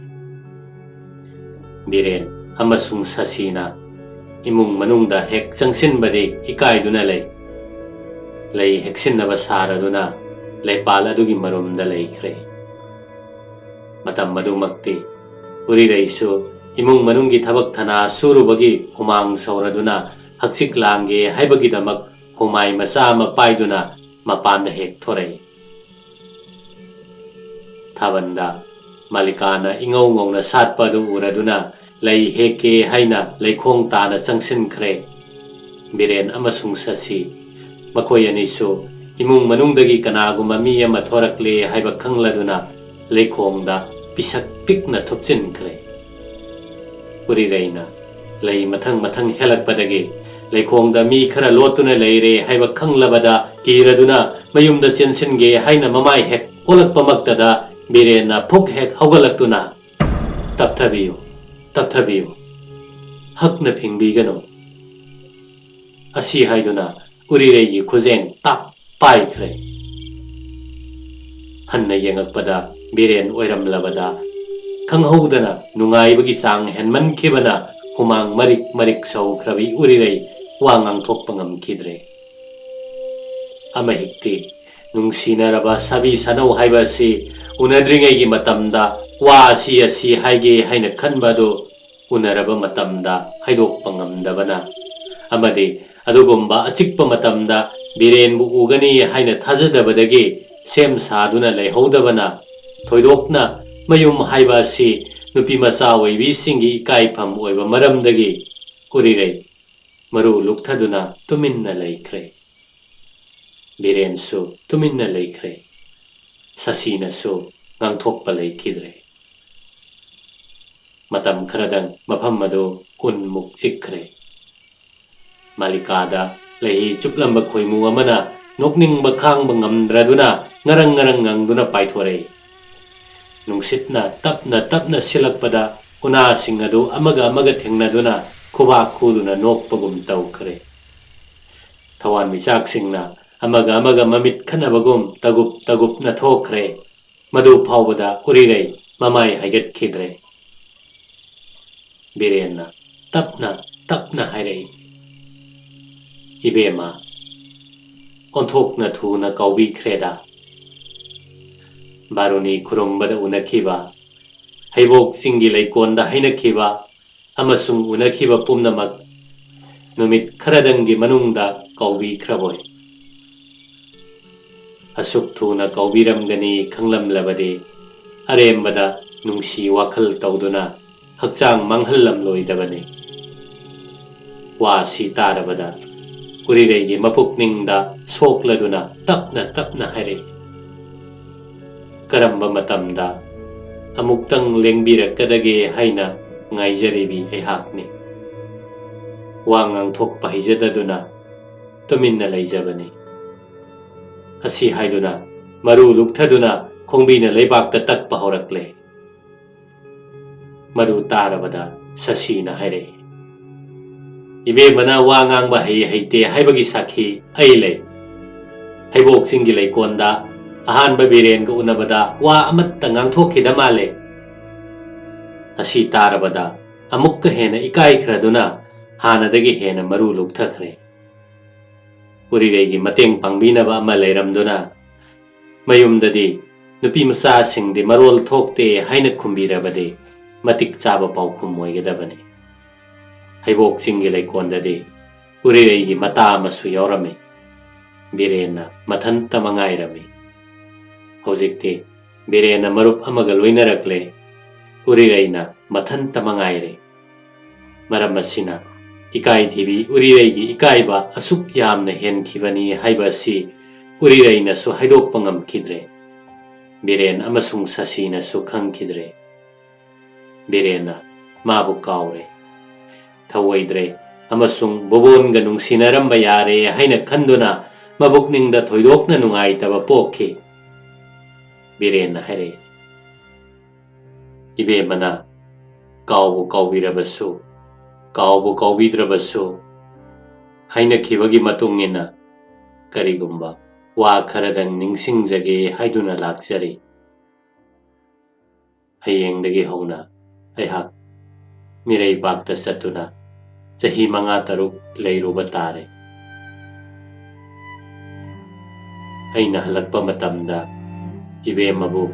ꯕꯤꯔꯦꯟ ꯑꯃꯁꯨꯡ ꯁꯁꯤꯅ ꯏꯃꯨꯡ ꯃꯅꯨꯡꯗ ꯍꯦꯛ ꯆꯪꯁꯤꯟꯕꯗꯤ ꯏꯀꯥꯏꯗꯨꯅ ꯂꯩ꯫ ꯂꯩ ꯍꯦꯛꯁꯤꯟꯅꯕ ꯁꯥꯔꯗꯨꯅ ꯂꯩꯄꯥꯜ ꯑꯗꯨꯒꯤ ꯃꯔꯨꯝꯗ ꯂꯩꯈ꯭ꯔꯦ꯫ ꯃꯇꯝ ꯑꯗꯨꯃꯛꯇꯤ ꯎꯔꯤꯔꯩꯁꯨ ꯏꯃꯨꯡ ꯃꯅꯨꯡꯒꯤ ꯊꯕꯛ ꯊꯅꯥ ꯁꯨꯔꯨꯕꯒꯤ ꯍꯨꯃꯥꯡ ꯁꯧꯔꯗꯨꯅ ꯍꯛꯆꯤꯛ ꯂꯥꯡꯒꯦ ꯍꯥꯏꯕꯒꯤꯗꯃꯛ ꯍꯨꯃꯥꯏ ꯃꯆꯥ ꯑꯃ ꯄꯥꯏꯗꯨꯅ ꯃꯄꯥꯟꯗ ꯍꯦꯛ ꯊꯣꯔꯛꯏ꯫ ꯊꯥꯕꯜꯗ ꯃꯥꯂꯤꯀꯥꯅ ꯏꯉꯧ ꯉꯧꯅ ꯁꯥꯠꯄ ꯑꯗꯨ ꯎꯔꯗꯨꯅ ꯂꯩ ꯍꯦꯛꯀꯦ ꯍꯥꯏꯅ ꯂꯩꯈꯣꯡ ꯇꯥꯅ ꯆꯪꯁꯤꯟꯈ꯭ꯔꯦ꯫ ꯕꯤꯔꯦꯟ ꯑꯃꯁꯨꯡ ꯁꯁꯤ, ꯃꯈꯣꯏ ꯑꯅꯤꯁꯨ ꯏꯃꯨꯡ ꯃꯅꯨꯡꯗꯒꯤ ꯀꯅꯥꯒꯨꯝꯕ ꯃꯤ ꯑꯃ ꯊꯣꯔꯛꯂꯦ ꯍꯥꯏꯕ ꯈꯪꯂꯗꯨꯅ ꯂꯩꯈꯣꯡꯗ ꯄꯤꯁꯛ ꯄꯤꯛꯅ ꯊꯨꯞꯆꯤꯟꯈ꯭ꯔꯦ꯫ ꯎꯔꯤꯔꯩꯅ ꯂꯩ ꯃꯊꯪ ꯃꯊꯪ ꯍꯦꯜꯂꯛꯄꯗꯒꯤ ꯂꯩꯈꯣꯡꯗ ꯃꯤ ꯈꯔ ꯂꯣꯠꯇꯨꯅ ꯂꯩꯔꯦ ꯍꯥꯏꯕ ꯈꯪꯂꯕꯗ ꯀꯤꯔꯗꯨꯅ ꯃꯌꯨꯝꯗ ꯆꯦꯟꯁꯤꯟꯒꯦ ꯍꯥꯏꯅ ꯃꯃꯥꯏ ꯍꯦꯛ ꯑꯣꯜꯂꯛꯄꯃꯛꯇꯗ ꯕꯤꯔꯦꯟꯅ ꯐꯨꯛ ꯍꯦꯛ ꯍꯧꯒꯠꯂꯛꯇꯨꯅ, "ꯇꯞꯊꯕꯤꯌꯨ, ꯇꯞꯊꯕꯤꯌꯨ, ꯍꯛꯅ ꯐꯤꯡꯕꯤꯒꯅꯨ" ꯑꯁꯤ ꯍꯥꯏꯗꯨꯅ ꯎꯔꯤꯔꯩꯒꯤ ꯈꯨꯖꯦꯡ ꯇꯥꯞ ꯄꯥꯏꯈ꯭ꯔꯦ꯫ ꯍꯟꯅ ꯌꯦꯡꯉꯛꯄꯗ ꯕꯤꯔꯦꯟ ꯑꯣꯏꯔꯝꯂꯕꯗ ꯈꯪꯍꯧꯗꯅ ꯅꯨꯡꯉꯥꯏꯕꯒꯤ ꯆꯥꯡ ꯍꯦꯟꯃꯟꯈꯤꯕꯅ ꯍꯨꯃꯥꯡ ꯃꯔꯤꯛ ꯃꯔꯤꯛ ꯁꯧꯈ꯭ꯔꯕꯤ ꯎꯔꯤꯔꯩ ꯋꯥ ꯉꯥꯡꯊꯣꯛꯄ ꯉꯝꯈꯤꯗ꯭ꯔꯦ꯫ ꯑꯃ ꯍꯦꯛꯇꯤ ꯅꯨꯡꯁꯤꯅꯔꯕ ꯁꯥꯕꯤ ꯁꯥꯅꯧ ꯍꯥꯏꯕ ꯑꯁꯤ ꯎꯅꯗ꯭ꯔꯤꯉꯩꯒꯤ ꯃꯇꯝꯗ ꯋꯥ ꯑꯁꯤ ꯑꯁꯤ ꯍꯥꯏꯒꯦ ꯍꯥꯏꯅ ꯈꯟꯕ ꯑꯗꯨ ꯎꯅꯔꯕ ꯃꯇꯝꯗ ꯍꯥꯏꯗꯣꯛꯄ ꯉꯝꯗꯕꯅ, ꯑꯃꯗꯤ ꯑꯗꯨꯒꯨꯝꯕ ꯑꯆꯤꯛꯄ ꯃꯇꯝꯗ ꯕꯤꯔꯦꯟꯕꯨ ꯎꯒꯅꯤ ꯍꯥꯏꯅ ꯊꯥꯖꯗꯕꯗꯒꯤ ꯁꯦꯝ ꯁꯥꯗꯨꯅ ꯂꯩꯍꯧꯗꯕꯅ, ꯊꯣꯏꯗꯣꯛꯅ ꯃꯌꯨꯝ ꯍꯥꯏꯕ ꯑꯁꯤ ꯅꯨꯄꯤ ꯃꯆꯥ ꯑꯣꯏꯕꯤꯁꯤꯡꯒꯤ ꯏꯀꯥꯏꯐꯝ ꯑꯣꯏꯕ ꯃꯔꯝꯗꯒꯤ ꯎꯔꯤꯔꯩ ꯃꯔꯨ ꯂꯨꯛꯊꯗꯨꯅ ꯇꯨꯃꯤꯟꯅ ꯂꯩꯈ꯭ꯔꯦ꯫ ꯕꯤꯔꯦꯟꯁꯨ ꯇꯨꯃꯤꯟꯅ ꯂꯩꯈ꯭ꯔꯦ꯫ ꯁꯁꯤꯅꯁꯨ ꯉꯥꯡꯊꯣꯛꯄ ꯂꯩꯈꯤꯗ꯭ꯔꯦ꯫ ꯃꯇꯝ ꯈꯔꯗꯪ ꯃꯐꯝ ꯑꯗꯨ ꯎꯟꯃꯨꯛ ꯆꯤꯛꯈ꯭ꯔꯦ꯫ ꯃꯥꯂꯤꯀꯥꯗ ꯂꯩꯍꯤ ꯆꯨꯞꯂꯝꯕ ꯈꯣꯏꯃꯨ ꯑꯃꯅ ꯅꯣꯛꯅꯤꯡꯕ ꯈꯥꯡꯕ ꯉꯝꯗ꯭ꯔꯗꯨꯅ ꯉꯔꯪ ꯉꯔꯪ ꯉꯪꯗꯨꯅ ꯄꯥꯏꯊꯣꯔꯛꯏ꯫ ꯅꯨꯡꯁꯤꯠꯅ ꯇꯞꯅ ꯇꯞꯅ ꯁꯤꯜꯂꯛꯄꯗ ꯎꯅꯥꯁꯤꯡ ꯑꯗꯨ ꯑꯃꯒ ꯑꯃꯒ ꯊꯦꯡꯅꯗꯨꯅ ꯈꯨꯕꯥꯛ ꯈꯨꯗꯨꯅ ꯅꯣꯛꯄꯒꯨꯝ ꯇꯧꯈ꯭ꯔꯦ꯫ ꯊꯋꯥꯟꯃꯤꯆꯥꯛꯁꯤꯡꯅ ꯑꯃꯒ ꯑꯃꯒ ꯃꯃꯤꯠ ꯈꯠꯅꯕꯒꯨꯝ ꯇꯒꯨꯞ ꯇꯒꯨꯞꯅ ꯊꯣꯛꯈ꯭ꯔꯦ꯫ ꯃꯗꯨ ꯐꯥꯎꯕꯗ ꯎꯔꯤꯔꯩ ꯃꯃꯥꯏ ꯍꯥꯏꯒꯠꯈꯤꯗ꯭ꯔꯦ꯫ ꯕꯤꯔꯦꯟꯅ ꯇꯞꯅ ꯇꯞꯅ ꯍꯥꯏꯔꯛꯏ, "ꯏꯕꯦꯝꯃ, ꯑꯣꯟꯊꯣꯛꯅ ꯊꯨꯅ ꯀꯥꯎꯕꯤꯈ꯭ꯔꯦꯗ꯫ ꯕꯥꯔꯨꯅꯤ ꯈꯨꯔꯨꯝꯕꯗ ꯎꯅꯈꯤꯕ, ꯍꯩꯕꯣꯛ ꯆꯤꯡꯒꯤ ꯂꯩꯀꯣꯟꯗ ꯍꯥꯏꯅꯈꯤꯕ ꯑꯃꯁꯨꯡ ꯎꯅꯈꯤꯕ ꯄꯨꯝꯅꯃꯛ ꯅꯨꯃꯤꯠ ꯈꯔꯗꯪꯒꯤ ꯃꯅꯨꯡꯗ ꯀꯥꯎꯕꯤꯈ꯭ꯔꯕꯣꯏ? ꯑꯁꯨꯛ ꯊꯨꯅ ꯀꯥꯎꯕꯤꯔꯝꯒꯅꯤ ꯈꯪꯂꯝꯂꯕꯗꯤ ꯑꯔꯦꯝꯕꯗ ꯅꯨꯡꯁꯤ ꯋꯥꯈꯜ ꯇꯧꯗꯨꯅ ꯍꯛꯆꯥꯡ ꯃꯥꯡꯍꯜꯂꯝꯂꯣꯏꯗꯕꯅꯤ꯫ ꯋꯥ ꯑꯁꯤ ꯇꯥꯔꯕꯗ ꯎꯔꯤꯔꯩꯒꯤ ꯃꯄꯨꯛꯅꯤꯡꯗ ꯁꯣꯛꯂꯗꯨꯅ ꯇꯞꯅ ꯇꯞꯅ ꯍꯥꯏꯔꯛꯏ, "ꯀꯔꯝꯕ ꯃꯇꯝꯗ ꯑꯃꯨꯛꯇꯪ ꯂꯦꯡꯕꯤꯔꯛꯀꯗꯒꯦ ꯍꯥꯏꯅ ꯉꯥꯏꯖꯔꯤꯕꯤ ꯑꯩꯍꯥꯛꯅꯤ꯫ ꯋꯥ ꯉꯥꯡꯊꯣꯛꯄ ꯍꯩꯖꯗꯗꯨꯅ ꯇꯨꯃꯤꯟꯅ ꯂꯩꯖꯕꯅꯤ"꯫ ꯑꯁꯤ ꯍꯥꯏꯗꯨꯅ ꯃꯔꯨ ꯂꯨꯛꯊꯗꯨꯅ ꯈꯣꯡꯕꯤꯅ ꯂꯩꯕꯥꯛꯇ ꯇꯛꯄ ꯍꯧꯔꯛꯂꯦ꯫ ꯃꯗꯨ ꯇꯥꯔꯕꯗ ꯁꯁꯤꯅ ꯍꯥꯏꯔꯛꯏ, "ꯏꯕꯦꯝꯃꯅ ꯋꯥ ꯉꯥꯡꯕ ꯍꯩ ꯍꯩꯇꯦ ꯍꯥꯏꯕꯒꯤ ꯁꯥꯈꯤ ꯑꯩ ꯂꯩ꯫ ꯍꯩꯕꯣꯛ ꯆꯤꯡꯒꯤ ꯂꯩꯀꯣꯟꯗ ꯑꯍꯥꯟꯕ ꯕꯤꯔꯦꯟꯒ ꯎꯅꯕꯗ ꯋꯥ ꯑꯃꯠꯇ ꯉꯥꯡꯊꯣꯛꯈꯤꯗ ꯃꯥꯜꯂꯦ"꯫ ꯑꯁꯤ ꯇꯥꯔꯕꯗ ꯑꯃꯨꯛꯀ ꯍꯦꯟꯅ ꯏꯀꯥꯏꯈ꯭ꯔꯗꯨꯅ ꯍꯥꯟꯅꯗꯒꯤ ꯍꯦꯟꯅ ꯃꯔꯨ ꯂꯨꯛꯊꯈ꯭ꯔꯦ꯫ ꯎꯔꯤꯔꯩꯒꯤ ꯃꯇꯦꯡ ꯄꯥꯡꯕꯤꯅꯕ ꯑꯃ ꯂꯩꯔꯝꯗꯨꯅ ꯃꯌꯨꯝꯗꯗꯤ ꯅꯨꯄꯤ ꯃꯆꯥꯁꯤꯡꯗꯤ ꯃꯔꯣꯜ ꯊꯣꯛꯇꯦ ꯍꯥꯏꯅ ꯈꯨꯝꯕꯤꯔꯕꯗꯤ ꯃꯇꯤꯛ ꯆꯥꯕ ꯄꯥꯎꯈꯨꯝ ꯑꯣꯏꯒꯗꯕꯅꯤ꯫ ꯍꯩꯕꯣꯛ ꯆꯤꯡꯒꯤ ꯂꯩꯀꯣꯟꯗꯗꯤ ꯎꯔꯤꯔꯩꯒꯤ ꯃꯇꯥ ꯑꯃꯁꯨ ꯌꯥꯎꯔꯝꯃꯤ꯫ ꯕꯤꯔꯦꯟꯅ ꯃꯊꯟꯇ ꯃꯉꯥꯏꯔꯝꯃꯤ꯫ ꯍꯧꯖꯤꯛꯇꯤ ꯕꯤꯔꯦꯟꯅ ꯃꯔꯨꯞ ꯑꯃꯒ ꯂꯣꯏꯅꯔꯛꯂꯦ꯫ ꯎꯔꯤꯔꯩꯅ ꯃꯊꯟꯇ ꯃꯉꯥꯏꯔꯦ꯫ ꯃꯔꯝ ꯑꯁꯤꯅ ꯏꯀꯥꯏꯊꯤꯕꯤ ꯎꯔꯤꯔꯩꯒꯤ ꯏꯀꯥꯏꯕ ꯑꯁꯨꯛ ꯌꯥꯝꯅ ꯍꯦꯟꯈꯤꯕꯅꯤ ꯍꯥꯏꯕ ꯑꯁꯤ ꯎꯔꯤꯔꯩꯅꯁꯨ ꯍꯥꯏꯗꯣꯛꯄ ꯉꯝꯈꯤꯗ꯭ꯔꯦ꯫ ꯕꯤꯔꯦꯟ ꯑꯃꯁꯨꯡ ꯁꯁꯤꯅꯁꯨ ꯈꯪꯈꯤꯗ꯭ꯔꯦ꯫ ꯕꯤꯔꯦꯟꯅ ꯃꯥꯕꯨ ꯀꯥꯎꯔꯦ, ꯊꯧꯑꯣꯏꯗ꯭ꯔꯦ ꯑꯃꯁꯨꯡ ꯕꯣꯕꯣꯟꯒ ꯅꯨꯡꯁꯤꯅꯔꯝꯕ ꯌꯥꯔꯦ ꯍꯥꯏꯅ ꯈꯟꯗꯨꯅ ꯃꯕꯨꯛꯅꯤꯡꯗ ꯊꯣꯏꯗꯣꯛꯅ ꯅꯨꯡꯉꯥꯏꯇꯕ ꯄꯣꯛꯈꯤ꯫ ꯕꯤꯔꯦꯟꯅ ꯍꯥꯏꯔꯛꯏ, "ꯏꯕꯦꯝꯃꯅ ꯀꯥꯎꯕꯨ ꯀꯥꯎꯕꯤꯔꯕꯁꯨ, ꯀꯥꯎꯕꯨ ꯀꯥꯎꯕꯤꯗ꯭ꯔꯕꯁꯨ, ꯍꯥꯏꯅꯈꯤꯕꯒꯤ ꯃꯇꯨꯡ ꯏꯟꯅ ꯀꯔꯤꯒꯨꯝꯕ ꯋꯥ ꯈꯔꯗꯪ ꯅꯤꯡꯁꯤꯡꯖꯒꯦ ꯍꯥꯏꯗꯨꯅ ꯂꯥꯛꯆꯔꯤ꯫ ꯍꯌꯦꯡꯗꯒꯤ ꯍꯧꯅ ꯑꯩꯍꯥꯛ ꯃꯤꯔꯩꯕꯥꯛꯇ ꯆꯠꯇꯨꯅ ꯆꯍꯤ ꯃꯉꯥ ꯇꯔꯨꯛ ꯂꯩꯔꯨꯕ ꯇꯥꯔꯦ꯫ ꯑꯩꯅ ꯍꯜꯂꯛꯄ ꯃꯇꯝꯗ ꯏꯕꯦꯝꯃꯕꯨ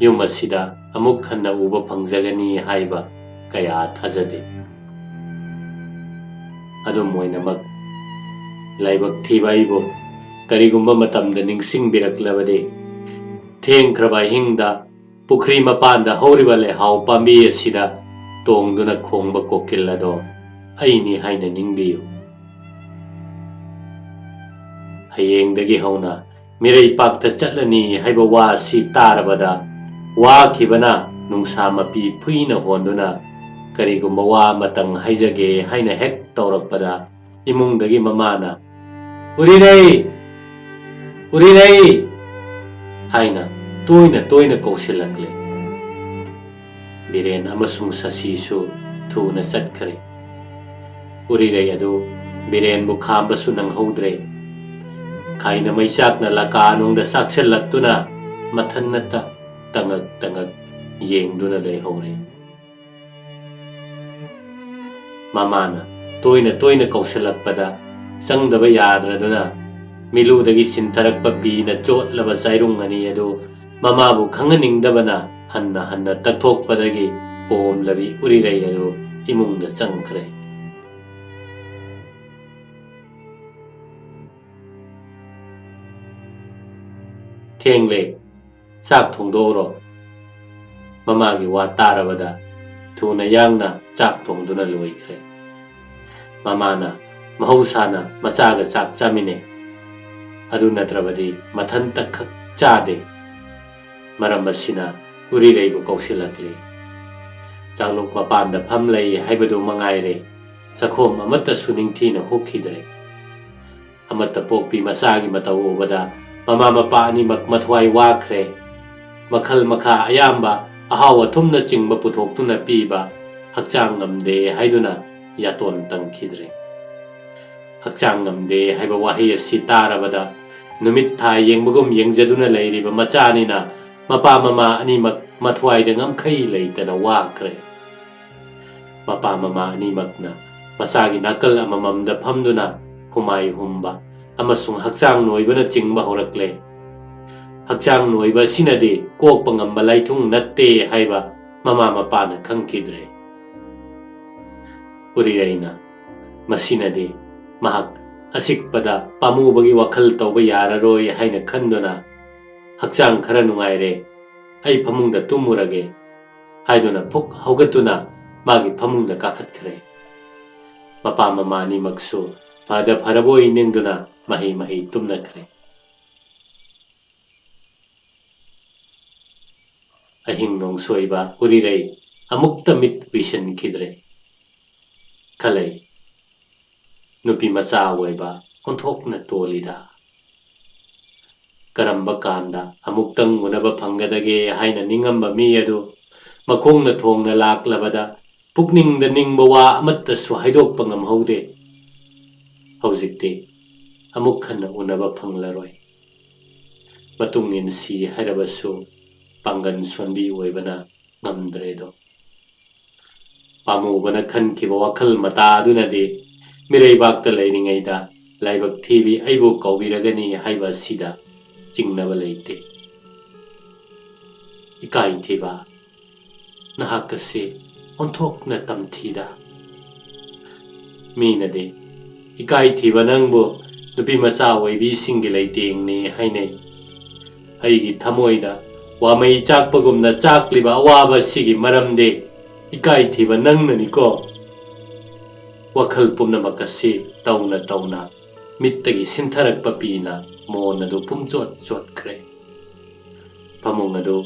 ꯌꯨꯝ ꯑꯁꯤꯗ ꯑꯃꯨꯛ ꯍꯟꯅ ꯎꯕ ꯐꯪꯖꯒꯅꯤ ꯍꯥꯏꯕ ꯀꯌꯥ ꯊꯥꯖꯗꯦ꯫ ꯑꯗꯨꯝ ꯑꯣꯏꯅꯃꯛ, ꯂꯥꯏꯕꯛ ꯊꯤꯕ ꯑꯩꯕꯨ ꯀꯔꯤꯒꯨꯝꯕ ꯃꯇꯝꯗ ꯅꯤꯡꯁꯤꯡꯕꯤꯔꯛꯂꯕꯗꯤ, ꯊꯦꯡꯈ꯭ꯔꯕ ꯑꯍꯤꯡꯗ ꯄꯨꯈ꯭ꯔꯤ ꯃꯄꯥꯟꯗ ꯍꯧꯔꯤꯕ ꯂꯩꯍꯥꯎ ꯄꯥꯝꯕꯤ ꯑꯁꯤꯗ ꯇꯣꯡꯗꯨꯅ ꯈꯣꯡꯕ ꯀꯣꯀꯤꯜ ꯑꯗꯣ ꯑꯩꯅꯤ ꯍꯥꯏꯅ ꯅꯤꯡꯕꯤꯌꯨ꯫ ꯍꯌꯦꯡꯗꯒꯤ ꯍꯧꯅ ꯃꯤꯔꯩꯄꯥꯛꯇ ꯆꯠꯂꯅꯤ ꯍꯥꯏꯕ ꯋꯥꯁꯤ ꯇꯥꯔꯕꯗ, ꯋꯥꯈꯤꯕꯅ ꯅꯨꯡꯁꯥ ꯃꯄꯤ ꯐꯨꯏꯅ ꯍꯣꯟꯗꯨꯅ ꯀꯔꯤꯒꯨꯝꯕ ꯋꯥ ꯑꯃꯇꯪ ꯍꯥꯏꯖꯒꯦ ꯍꯥꯏꯅ ꯍꯦꯛ ꯇꯧꯔꯛꯄꯗ, ꯏꯃꯨꯡꯗꯒꯤ ꯃꯃꯥꯅ, "ꯎꯔꯤꯔꯩ! ꯎꯔꯤꯔꯩ!" ꯍꯥꯏꯅ ꯇꯣꯏꯅ ꯇꯣꯏꯅ ꯀꯧꯁꯤꯜꯂꯛꯂꯦ꯫ ꯕꯤꯔꯦꯟ ꯑꯃꯁꯨꯡ ꯁꯁꯤꯁꯨ ꯊꯨꯅ ꯆꯠꯈ꯭ꯔꯦ꯫ ꯎꯔꯤꯔꯩ ꯑꯗꯨ ꯕꯤꯔꯦꯟꯕꯨ ꯈꯥꯝꯕꯁꯨ ꯅꯪꯍꯧꯗ꯭ꯔꯦ꯫ ꯈꯥꯏꯅ ꯃꯩꯆꯥꯛꯅ ꯂꯀꯥꯅꯨꯡꯗ ꯆꯥꯛꯁꯤꯜꯂꯛꯇꯨꯅ ꯃꯊꯟꯅꯇ ꯇꯉꯛ ꯇꯉꯛ ꯌꯦꯡꯗꯨꯅ ꯂꯩꯍꯧꯔꯦ꯫ ꯃꯃꯥꯅ ꯇꯣꯏꯅ ꯇꯣꯏꯅ ꯀꯧꯁꯤꯜꯂꯛꯄꯗ ꯆꯪꯗꯕ ꯌꯥꯗ꯭ꯔꯗꯨꯅ, ꯃꯤꯂꯨꯗꯒꯤ ꯁꯤꯟꯊꯔꯛꯄ ꯄꯤꯅ ꯆꯣꯠꯂꯕ ꯆꯥꯏꯔꯨꯡ ꯑꯅꯤ ꯑꯗꯨ ꯃꯃꯥꯕꯨ ꯈꯪꯍꯟꯅꯤꯡꯗꯕꯅ ꯍꯟꯅ ꯍꯟꯅ ꯇꯛꯊꯣꯛꯄꯗꯒꯤ ꯄꯣꯝꯂꯕꯤ ꯎꯔꯤꯔꯩ ꯑꯗꯨ ꯏꯃꯨꯡꯗ ꯆꯪꯈ꯭ꯔꯦ꯫ "ꯊꯦꯡꯂꯦ, ꯆꯥꯛ ꯊꯣꯡꯗꯣꯛꯎꯔꯣ꯫" ꯃꯃꯥꯒꯤ ꯋꯥ ꯇꯥꯔꯕꯗ ꯊꯨꯅ ꯌꯥꯡꯅ ꯆꯥꯛ ꯊꯣꯡꯗꯨꯅ ꯂꯣꯏꯈ꯭ꯔꯦ꯫ ꯃꯃꯥꯅ ꯃꯍꯧꯁꯥꯅ ꯃꯆꯥꯒ ꯆꯥꯛ ꯆꯥꯃꯤꯟꯅꯩ꯫ ꯑꯗꯨ ꯅꯠꯇ꯭ꯔꯕꯗꯤ ꯃꯊꯟꯇꯈꯛ ꯆꯥꯗꯦ꯫ ꯃꯔꯝ ꯑꯁꯤꯅ ꯎꯔꯤꯔꯩꯕꯨ ꯀꯧꯁꯤꯜꯂꯛꯂꯤ꯫ ꯆꯥꯛꯂꯨꯛ ꯃꯄꯥꯟꯗ ꯐꯝ ꯂꯩ ꯍꯥꯏꯕꯗꯨ ꯃꯉꯥꯏꯔꯦ꯫ ꯆꯈꯣꯝ ꯑꯃꯠꯇꯁꯨ ꯅꯤꯡꯊꯤꯅ ꯍꯨꯛꯈꯤꯗ꯭ꯔꯦ꯫ ꯑꯃꯠꯇ ꯄꯣꯛꯄꯤ ꯃꯆꯥꯒꯤ ꯃꯇꯧ ꯎꯕꯗ ꯃꯃꯥ ꯃꯄꯥ ꯑꯅꯤꯃꯛ ꯃꯊ꯭ꯋꯥꯏ ꯋꯥꯈ꯭ꯔꯦ꯫ ꯃꯈꯜ ꯃꯈꯥ ꯑꯌꯥꯝꯕ ꯑꯍꯥꯎ ꯑꯊꯨꯝꯅꯆꯤꯡꯕ ꯄꯨꯊꯣꯛꯇꯨꯅ ꯄꯤꯕ ꯍꯛꯆꯥꯡ ꯉꯝꯗꯦ ꯍꯥꯏꯗꯨꯅ ꯌꯥꯇꯣꯟ ꯇꯪꯈꯤꯗ꯭ꯔꯦ꯫ ꯍꯛꯆꯥꯡ ꯉꯝꯗꯦ ꯍꯥꯏꯕ ꯋꯥꯍꯩ ꯑꯁꯤ ꯇꯥꯔꯕꯗ ꯅꯨꯃꯤꯠ ꯊꯥ ꯌꯦꯡꯕꯒꯨꯝ ꯌꯦꯡꯖꯗꯨꯅ ꯂꯩꯔꯤꯕ ꯃꯆꯥꯅꯤꯅ ꯃꯄꯥ ꯃꯃꯥ ꯑꯅꯤꯃꯛ ꯃꯊ꯭ꯋꯥꯏꯗ ꯉꯝꯈꯩ ꯂꯩꯇꯅ ꯋꯥꯈ꯭ꯔꯦ꯫ ꯃꯄꯥ ꯃꯃꯥ ꯑꯅꯤꯃꯛꯅ ꯃꯆꯥꯒꯤ ꯅꯥꯀꯜ ꯑꯃꯃꯝꯗ ꯐꯝꯗꯨꯅ ꯍꯨꯃꯥꯏ ꯍꯨꯝꯕ ꯑꯃꯁꯨꯡ ꯍꯛꯆꯥꯡ ꯅꯣꯏꯕꯅꯆꯤꯡꯕ ꯍꯧꯔꯛꯂꯦ꯫ ꯍꯛꯆꯥꯡ ꯅꯣꯏꯕ ꯑꯁꯤꯅꯗꯤ ꯀꯣꯛꯄ ꯉꯝꯕ ꯂꯥꯏꯊꯨꯡ ꯅꯠꯇꯦ ꯍꯥꯏꯕ ꯃꯃꯥ ꯃꯄꯥꯅ ꯈꯪꯈꯤꯗ꯭ꯔꯦ꯫ ꯎꯔꯤꯔꯩꯅ ꯃꯁꯤꯅꯗꯤ ꯃꯍꯥꯛ ꯑꯆꯤꯛꯄꯗ ꯄꯥꯝꯃꯨꯕꯒꯤ ꯋꯥꯈꯜ ꯇꯧꯕ ꯌꯥꯔꯔꯣꯏ ꯍꯥꯏꯅ ꯈꯟꯗꯨꯅ, "ꯍꯛꯆꯥꯡ ꯈꯔ ꯅꯨꯡꯉꯥꯏꯔꯦ, ꯑꯩ ꯐꯃꯨꯡꯗ ꯇꯨꯝꯃꯨꯔꯒꯦ" ꯍꯥꯏꯗꯨꯅ ꯐꯨꯛ ꯍꯧꯒꯠꯇꯨꯅ ꯃꯥꯒꯤ ꯐꯃꯨꯡꯗ ꯀꯥꯈꯠꯈ꯭ꯔꯦ꯫ ꯃꯄꯥ ꯃꯃꯥ ꯑꯅꯤꯃꯛꯁꯨ ꯐꯗ ꯐꯔꯕꯣꯏ ꯅꯤꯡꯗꯨꯅ ꯃꯍꯩ ꯃꯍꯩ ꯇꯨꯝꯅꯈ꯭ꯔꯦ꯫ ꯑꯍꯤꯡ ꯅꯣꯡꯁꯣꯏꯕ ꯎꯔꯤꯔꯩ ꯑꯃꯨꯛꯇ ꯃꯤꯠ ꯎꯏꯁꯤꯟꯈꯤꯗ꯭ꯔꯦ꯫ ꯈꯜꯂꯩ, ꯅꯨꯄꯤ ꯃꯆꯥ ꯑꯣꯏꯕ ꯑꯣꯟꯊꯣꯛꯅ ꯇꯣꯜꯂꯤꯗ꯫ ꯀꯔꯝꯕ ꯀꯥꯟꯗ ꯑꯃꯨꯛꯇꯪ ꯎꯅꯕ ꯐꯪꯒꯗꯒꯦ ꯍꯥꯏꯅ ꯅꯤꯡꯉꯝꯕ ꯃꯤ ꯑꯗꯨ ꯃꯈꯣꯡꯅ ꯊꯣꯡꯅ ꯂꯥꯛꯂꯕꯗ ꯄꯨꯛꯅꯤꯡꯗ ꯅꯤꯡꯕ ꯋꯥ ꯑꯃꯠꯇꯁꯨ ꯍꯥꯏꯗꯣꯛꯄ ꯉꯝꯍꯧꯗꯦ꯫ ꯍꯧꯖꯤꯛꯇꯤ ꯑꯃꯨꯛ ꯍꯟꯅ ꯎꯅꯕ ꯐꯪꯂꯔꯣꯏ꯫ ꯃꯇꯨꯡ ꯏꯟꯁꯤ ꯍꯥꯏꯔꯕꯁꯨ ꯄꯥꯡꯒꯜ ꯁꯣꯟꯕꯤ ꯑꯣꯏꯕꯅ ꯉꯝꯗ꯭ꯔꯦꯗꯣ꯫ ꯄꯥꯝꯃꯨꯕꯅ ꯈꯟꯈꯤꯕ ꯋꯥꯈꯜ ꯃꯇꯥ ꯑꯗꯨꯅꯗꯤ ꯃꯤꯔꯩꯕꯥꯛꯇ ꯂꯩꯔꯤꯉꯩꯗ ꯂꯥꯏꯕꯛ ꯊꯤꯕꯤ ꯑꯩꯕꯨ ꯀꯧꯕꯤꯔꯒꯅꯤ ꯍꯥꯏꯕ ꯑꯁꯤꯗ ꯆꯤꯡꯅꯕ ꯂꯩꯇꯦ꯫ ꯏꯀꯥꯏ ꯊꯤꯕ, ꯅꯍꯥꯛ ꯑꯁꯤ ꯑꯣꯟꯊꯣꯛꯅ ꯇꯝꯊꯤꯗ꯫ ꯃꯤꯅꯗꯤ ꯏꯀꯥꯏ ꯊꯤꯕ ꯅꯪꯕꯨ ꯅꯨꯄꯤ ꯃꯆꯥ ꯑꯣꯏꯕꯤꯁꯤꯡꯒꯤ ꯂꯩꯇꯦꯡꯅꯤ ꯍꯥꯏꯅꯩ꯫ ꯑꯩꯒꯤ ꯊꯃꯣꯏꯗ ꯋꯥꯃꯩ ꯆꯥꯛꯄꯒꯨꯝꯅ ꯆꯥꯛꯂꯤꯕ ꯑꯋꯥꯕ ꯑꯁꯤꯒꯤ ꯃꯔꯝꯗꯤ ꯏꯀꯥꯏ ꯊꯤꯕ ꯅꯪꯅꯅꯤꯀꯣ꯫ ꯋꯥꯈꯜ ꯄꯨꯝꯅꯃꯛ ꯑꯁꯤ ꯇꯧꯅ ꯇꯧꯅ ꯃꯤꯠꯇꯒꯤ ꯁꯤꯟꯊꯔꯛꯄ ꯄꯤꯅ ꯃꯣꯟ ꯑꯗꯨ ꯄꯨꯝꯆꯣꯠ ꯆꯣꯠꯈ꯭ꯔꯦ꯫ ꯐꯃꯨꯡ ꯑꯗꯨ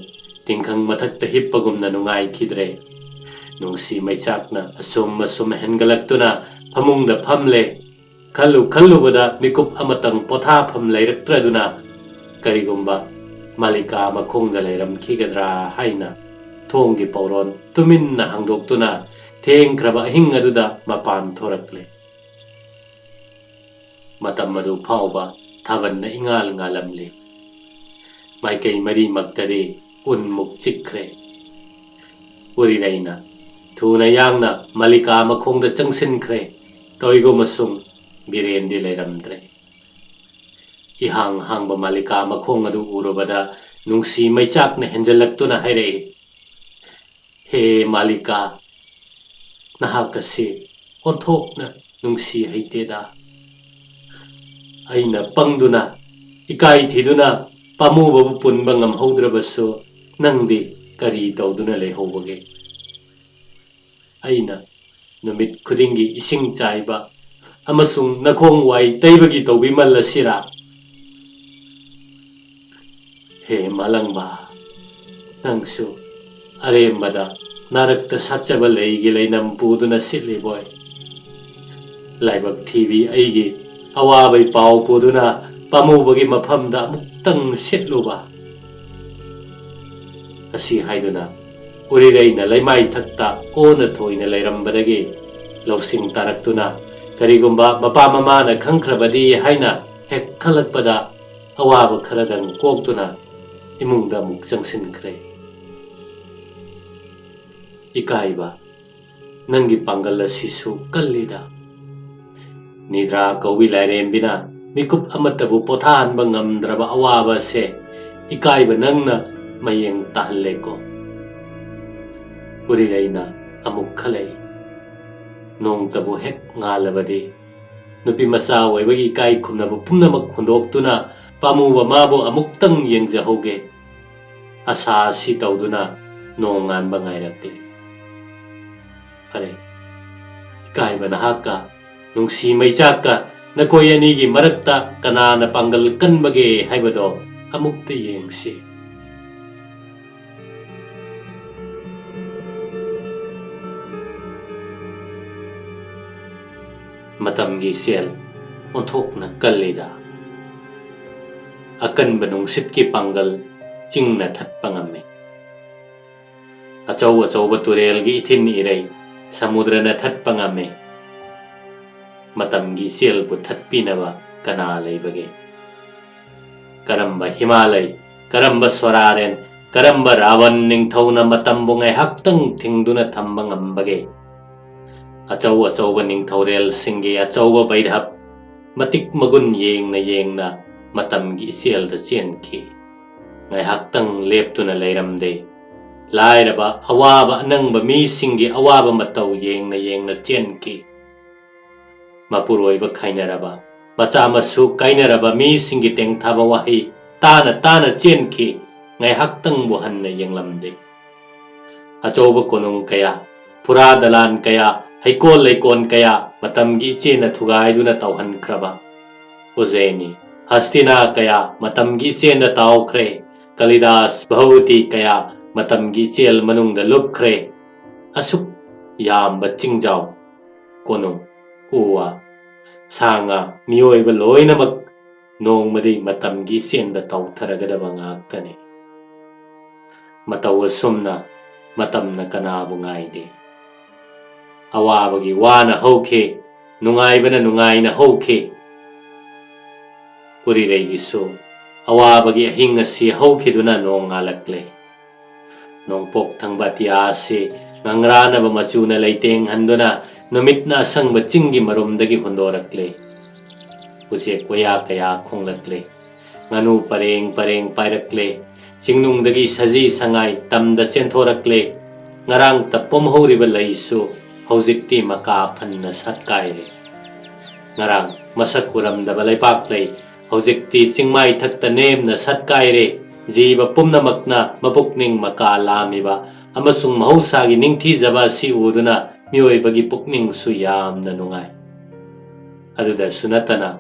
ꯇꯤꯡꯈꯪ ꯃꯊꯛꯇ ꯍꯤꯞꯄꯒꯨꯝꯅ ꯅꯨꯡꯉꯥꯏꯈꯤꯗ꯭ꯔꯦ꯫ ꯅꯨꯡꯁꯤ ꯃꯩꯆꯥꯛꯅ ꯑꯁꯨꯝ ꯑꯁꯨꯝ ꯍꯦꯟꯒꯠꯂꯛꯇꯨꯅ ꯐꯃꯨꯡꯗ ꯐꯝꯂꯦ꯫ ꯈꯜꯂꯨ ꯈꯜꯂꯨꯕꯗ ꯃꯤꯀꯨꯞ ꯑꯃꯇꯪ ꯄꯣꯊꯥꯐꯝ ꯂꯩꯔꯛꯇ꯭ꯔꯗꯨꯅ ꯀꯔꯤꯒꯨꯝꯕ ꯃꯥꯂꯤꯀꯥ ꯃꯈꯣꯡꯗ ꯂꯩꯔꯝꯈꯤꯒꯗ꯭ꯔꯥ ꯍꯥꯏꯅ ꯊꯣꯡꯒꯤ ꯄꯧꯔꯣꯟ ꯇꯨꯃꯤꯟꯅ ꯍꯥꯡꯗꯣꯛꯇꯨꯅ ꯊꯦꯡꯈ꯭ꯔꯕ ꯑꯍꯤꯡ ꯑꯗꯨꯗ ꯃꯄꯥꯟ ꯊꯣꯔꯛꯂꯦ꯫ ꯃꯇꯝ ꯑꯗꯨ ꯐꯥꯎꯕ ꯊꯥꯕꯜꯅ ꯏꯉꯥꯜ ꯉꯥꯜꯂꯝꯂꯤ꯫ ꯃꯥꯏꯀꯩ ꯃꯔꯤꯃꯛꯇꯗꯤ ꯎꯟꯃꯨꯛ ꯆꯤꯛꯈ꯭ꯔꯦ꯫ ꯎꯔꯤꯔꯩꯅ ꯊꯨꯅ ꯌꯥꯡꯅ ꯃꯥꯂꯤꯀꯥ ꯃꯈꯣꯡꯗ ꯆꯪꯁꯤꯟꯈ꯭ꯔꯦ꯫ ꯇꯣꯏꯒꯣ ꯑꯃꯁꯨꯡ ꯕꯤꯔꯦꯟꯗꯤ ꯂꯩꯔꯝꯗ꯭ꯔꯦ꯫ ꯏꯍꯥꯡ ꯍꯥꯡꯕ ꯃꯥꯂꯤꯀꯥ ꯃꯈꯣꯡ ꯑꯗꯨ ꯎꯔꯨꯕꯗ ꯅꯨꯡꯁꯤ ꯃꯩꯆꯥꯛꯅ ꯍꯦꯟꯖꯜꯂꯛꯇꯨꯅ ꯍꯥꯏꯔꯛꯏ, "ꯍꯦ ꯃꯥꯂꯤꯀꯥ, ꯅꯍꯥꯛ ꯑꯁꯤ ꯑꯣꯟꯊꯣꯛꯅ ꯅꯨꯡꯁꯤ ꯍꯩꯇꯦꯗ꯫ ꯑꯩꯅ ꯄꯪꯗꯨꯅ, ꯏꯀꯥꯏ ꯊꯤꯗꯨꯅ ꯄꯥꯝꯃꯨꯕꯕꯨ ꯄꯨꯟꯕ ꯉꯝꯍꯧꯗ꯭ꯔꯕꯁꯨ ꯅꯪꯗꯤ ꯀꯔꯤ ꯇꯧꯗꯨꯅ ꯂꯩꯍꯧꯕꯒꯦ?" ꯑꯩꯅ ꯅꯨꯃꯤꯠ ꯈꯨꯗꯤꯡꯒꯤ ꯏꯁꯤꯡ ꯆꯥꯏꯕ ꯑꯃꯁꯨꯡ ꯅꯈꯣꯡ ꯋꯥꯏ ꯇꯩꯕꯒꯤ ꯇꯧꯕꯤꯃꯜ ꯑꯁꯤꯔꯥ? ꯍꯦ ꯃꯥꯂꯪꯕ, ꯅꯪꯁꯨ ꯑꯔꯦꯝꯕꯗ ꯅꯥꯔꯛꯇ ꯁꯥꯠꯆꯕ ꯂꯩꯒꯤ ꯂꯩꯅꯝ ꯄꯨꯗꯨꯅ ꯁꯤꯠꯂꯤꯕꯣꯏ? ꯂꯥꯏꯕꯛ ꯊꯤꯕꯤ ꯑꯩꯒꯤ ꯑꯋꯥꯕꯩ ꯄꯥꯎ ꯄꯨꯗꯨꯅ ꯄꯥꯝꯃꯨꯕꯒꯤ ꯃꯐꯝꯗ ꯑꯃꯨꯛꯇꯪ ꯁꯤꯠꯂꯨꯕ꯫ ꯑꯁꯤ ꯍꯥꯏꯗꯨꯅ ꯎꯔꯤꯔꯩꯅ ꯂꯩꯃꯥꯏꯊꯛꯇ ꯑꯣꯟꯅ ꯊꯣꯏꯅ ꯂꯩꯔꯝꯕꯗꯒꯤ ꯂꯧꯁꯤꯡ ꯇꯥꯔꯛꯇꯨꯅ, ꯀꯔꯤꯒꯨꯝꯕ ꯃꯄꯥ ꯃꯃꯥꯅ ꯈꯪꯈ꯭ꯔꯕꯗꯤ ꯍꯥꯏꯅ ꯍꯦꯛ ꯈꯜꯂꯛꯄꯗ, ꯑꯋꯥꯕ ꯈꯔꯗꯪ ꯀꯣꯛꯇꯨꯅ ꯏꯃꯨꯡꯗ ꯑꯃꯨꯛ ꯆꯪꯁꯤꯟꯈ꯭ꯔꯦ꯫ ꯏꯀꯥꯏꯕ, ꯅꯪꯒꯤ ꯄꯥꯡꯒꯜ ꯑꯁꯤꯁꯨ ꯀꯜꯂꯤꯗ꯫ ꯅꯤꯗ꯭ꯔꯥ ꯀꯧꯏ ꯂꯥꯏꯔꯦꯝꯕꯤꯅ ꯃꯤꯀꯨꯞ ꯑꯃꯠꯇꯕꯨ ꯄꯣꯊꯥꯍꯟꯕ ꯉꯝꯗ꯭ꯔꯕ ꯑꯋꯥꯕ ꯑꯁꯦ ꯏꯀꯥꯏꯕ ꯅꯪꯅ ꯃꯌꯦꯡ ꯇꯥꯍꯜꯂꯦꯀꯣ꯫ ꯎꯔꯤꯔꯩꯅ ꯑꯃꯨꯛ ꯈꯜꯂꯛꯏ꯫ ꯅꯣꯡꯇꯕꯨ ꯍꯦꯛ ꯉꯥꯜꯂꯕꯗꯤ ꯅꯨꯄꯤ ꯃꯆꯥ ꯑꯣꯏꯕꯒꯤ ꯏꯀꯥꯏ ꯈꯨꯝꯅꯕ ꯄꯨꯝꯅꯃꯛ ꯍꯨꯟꯗꯣꯛꯇꯨꯅ ꯄꯥꯝꯃꯨꯕ ꯃꯥꯕꯨ ꯑꯃꯨꯛꯇꯪ ꯌꯦꯡꯖꯍꯧꯒꯦ꯫ ꯑꯁꯥ ꯑꯁꯤ ꯇꯧꯗꯨꯅ ꯅꯣꯡ ꯉꯥꯟꯕ ꯉꯥꯏꯔꯛꯂꯤ꯫ ꯐꯔꯦ, ꯏꯀꯥꯏꯕ ꯅꯍꯥꯛꯀ ꯅꯨꯡꯁꯤ ꯃꯩꯆꯥꯛꯀ ꯅꯈꯣꯏ ꯑꯅꯤꯒꯤ ꯃꯔꯛꯇ ꯀꯅꯥꯅ ꯄꯥꯡꯒꯜ ꯀꯟꯕꯒꯦ ꯍꯥꯏꯕꯗꯣ ꯑꯃꯨꯛꯇ ꯌꯦꯡꯁꯤ꯫ ꯃꯇꯝꯒꯤ ꯏꯆꯦꯜ ꯑꯣꯟꯊꯣꯛꯅ ꯀꯜꯂꯤꯗ꯫ ꯑꯀꯟꯕ ꯅꯨꯡꯁꯤꯠꯀꯤ ꯄꯥꯡꯒꯜ ꯆꯤꯡꯅ ꯊꯠꯄ ꯉꯝꯃꯤ꯫ ꯑꯆꯧ ꯑꯆꯧꯕ ꯇꯨꯔꯦꯜꯒꯤ ꯏꯊꯤꯟ ꯏꯔꯩ ꯁꯃꯨꯗ꯭ꯔꯅ ꯊꯠꯄ ꯉꯝꯃꯤ꯫ ꯃꯇꯝꯒꯤ ꯏꯆꯦꯜꯕꯨ ꯊꯠꯄꯤꯅꯕ ꯀꯅꯥ ꯂꯩꯕꯒꯦ? ꯀꯔꯝꯕ ꯍꯤꯃꯥꯂꯩ, ꯀꯔꯝꯕ ꯁꯣꯔꯥꯔꯦꯟ, ꯀꯔꯝꯕ ꯔꯥꯕꯟ ꯅꯤꯡꯊꯧꯅ ꯃꯇꯝꯕꯨ ꯉꯥꯏꯍꯥꯛꯇꯪ ꯊꯤꯡꯗꯨꯅ ꯊꯝꯕ ꯉꯝꯕꯒꯦ? ꯑꯆꯧ ꯑꯆꯧꯕ ꯅꯤꯡꯊꯧꯔꯦꯜꯁꯤꯡꯒꯤ ꯑꯆꯧꯕ ꯕꯩꯙꯕ ꯃꯇꯤꯛ ꯃꯒꯨꯟ ꯌꯦꯡꯅ ꯌꯦꯡꯅ ꯃꯇꯝꯒꯤ ꯏꯆꯦꯜꯗ ꯆꯦꯟꯈꯤ꯫ ꯉꯥꯏꯍꯥꯛꯇꯪ ꯂꯦꯞꯇꯨꯅ ꯂꯩꯔꯝꯗꯦ꯫ ꯂꯥꯏꯔꯕ, ꯑꯋꯥꯕ ꯑꯅꯪꯕ ꯃꯤꯁꯤꯡꯒꯤ ꯑꯋꯥꯕ ꯃꯇꯧ ꯌꯦꯡꯅ ꯌꯦꯡꯅ ꯆꯦꯟꯈꯤ꯫ ꯃꯄꯨꯔꯣꯏꯕ ꯈꯥꯏꯅꯔꯕ, ꯃꯆꯥ ꯃꯁꯨ ꯀꯥꯏꯅꯔꯕ ꯃꯤꯁꯤꯡꯒꯤ ꯇꯦꯡꯊꯥꯕ ꯋꯥꯍꯩ ꯇꯥꯅ ꯇꯥꯅ ꯆꯦꯟꯈꯤ꯫ ꯉꯥꯏꯍꯥꯛꯇꯪꯕꯨ ꯍꯟꯅ ꯌꯦꯡꯂꯝꯗꯦ꯫ ꯑꯆꯧꯕ ꯀꯣꯅꯨꯡ ꯀꯌꯥ, ꯐꯨꯔꯥ ꯗꯂꯥꯟ ꯀꯌꯥ, ꯍꯩꯀꯣꯜ ꯂꯩꯀꯣꯜ ꯀꯌꯥ ꯃꯇꯝꯒꯤ ꯏꯆꯦꯜꯅ ꯊꯨꯒꯥꯏꯗꯨꯅ ꯇꯧꯍꯟꯈ꯭ꯔꯕ ꯎꯖꯦꯅꯤ꯫ ꯍꯁꯇꯤꯅꯥ ꯀꯌꯥ ꯃꯇꯝꯒꯤ ꯏꯆꯦꯜꯗ ꯇꯥꯎꯈ꯭ꯔꯦ꯫ ꯀꯥꯂꯤꯗꯥꯁ ꯚꯥꯒꯋꯇꯤ ꯀꯌꯥ ꯃꯇꯝꯒꯤ ꯏꯆꯦꯜ ꯃꯅꯨꯡꯗ ꯂꯨꯞꯈ꯭ꯔꯦ꯫ ꯑꯁꯨꯛ ꯌꯥꯝꯕ ꯆꯤꯡꯖꯥꯎ, ꯀꯣꯅꯨꯡ, ꯎ ꯋꯥ, ꯁꯥ ꯉꯥ, ꯃꯤꯑꯣꯏꯕ ꯂꯣꯏꯅꯃꯛ ꯅꯣꯡꯃꯗꯤ ꯃꯇꯝꯒꯤ ꯏꯆꯦꯜꯗ ꯇꯥꯎꯊꯔꯒꯗꯕ ꯉꯥꯛꯇꯅꯤ꯫ ꯃꯇꯧ ꯑꯁꯨꯝꯅ ꯃꯇꯝꯅ ꯀꯅꯥꯕꯨ ꯉꯥꯏꯗꯦ꯫ ꯑꯋꯥꯕꯒꯤ ꯋꯥꯅ ꯍꯧꯈꯤ, ꯅꯨꯡꯉꯥꯏꯕꯅ ꯅꯨꯡꯉꯥꯏꯅ ꯍꯧꯈꯤ꯫ ꯎꯔꯤꯔꯩꯒꯤꯁꯨ ꯑꯋꯥꯕꯒꯤ ꯑꯍꯤꯡ ꯑꯁꯤ ꯍꯧꯈꯤꯗꯨꯅ ꯅꯣꯡ ꯉꯥꯜꯂꯛꯂꯦ꯫ ꯅꯣꯡꯄꯣꯛ ꯊꯪꯕ ꯑꯇꯤꯌꯥ ꯑꯁꯤ ꯉꯪꯔꯥꯅꯕ ꯃꯆꯨꯅ ꯂꯩꯇꯦꯡꯍꯟꯗꯨꯅ ꯅꯨꯃꯤꯠꯅ ꯑꯁꯪꯕ ꯆꯤꯡꯒꯤ ꯃꯔꯨꯝꯗꯒꯤ ꯍꯨꯟꯗꯣꯔꯛꯂꯦ꯫ ꯎꯆꯦꯛ ꯋꯥꯌꯥ ꯀꯌꯥ ꯈꯣꯡꯂꯛꯂꯦ꯫ ꯉꯥꯅꯨ ꯄꯔꯦꯡ ꯄꯔꯦꯡ ꯄꯥꯏꯔꯛꯂꯦ꯫ ꯆꯤꯡꯅꯨꯡꯗꯒꯤ ꯁꯖꯤ ꯁꯉꯥꯏ ꯇꯝꯗ ꯆꯦꯟꯊꯣꯔꯛꯂꯦ꯫ ꯉꯔꯥꯡꯇ ꯄꯣꯝꯍꯧꯔꯤꯕ ꯂꯩꯁꯨ ꯍꯧꯖꯤꯛꯇꯤ ꯃꯀꯥ ꯐꯟꯅ ꯁꯠꯀꯥꯏꯔꯦ꯫ ꯉꯔꯥꯡ ꯃꯁꯛ ꯎꯔꯝꯗꯕ ꯂꯩꯄꯥꯛ ꯂꯩ ꯍꯧꯖꯤꯛꯇꯤ ꯆꯤꯡꯃꯥꯏ ꯊꯛꯇ ꯅꯦꯝꯅ ꯁꯠꯀꯥꯏꯔꯦ꯫ ꯖꯤꯕ ꯄꯨꯝꯅꯃꯛꯅ ꯃꯄꯨꯛꯅꯤꯡ ꯃꯀꯥ ꯂꯥꯝꯃꯤꯕ ꯑꯃꯁꯨꯡ ꯃꯍꯧꯁꯥꯒꯤ ꯅꯤꯡꯊꯤꯖꯕ ꯑꯁꯤ ꯎꯗꯨꯅ ꯃꯤꯑꯣꯏꯕꯒꯤ ꯄꯨꯛꯅꯤꯡꯁꯨ ꯌꯥꯝꯅ ꯅꯨꯡꯉꯥꯏ꯫ ꯑꯗꯨꯗꯁꯨ ꯅꯠꯇꯅ,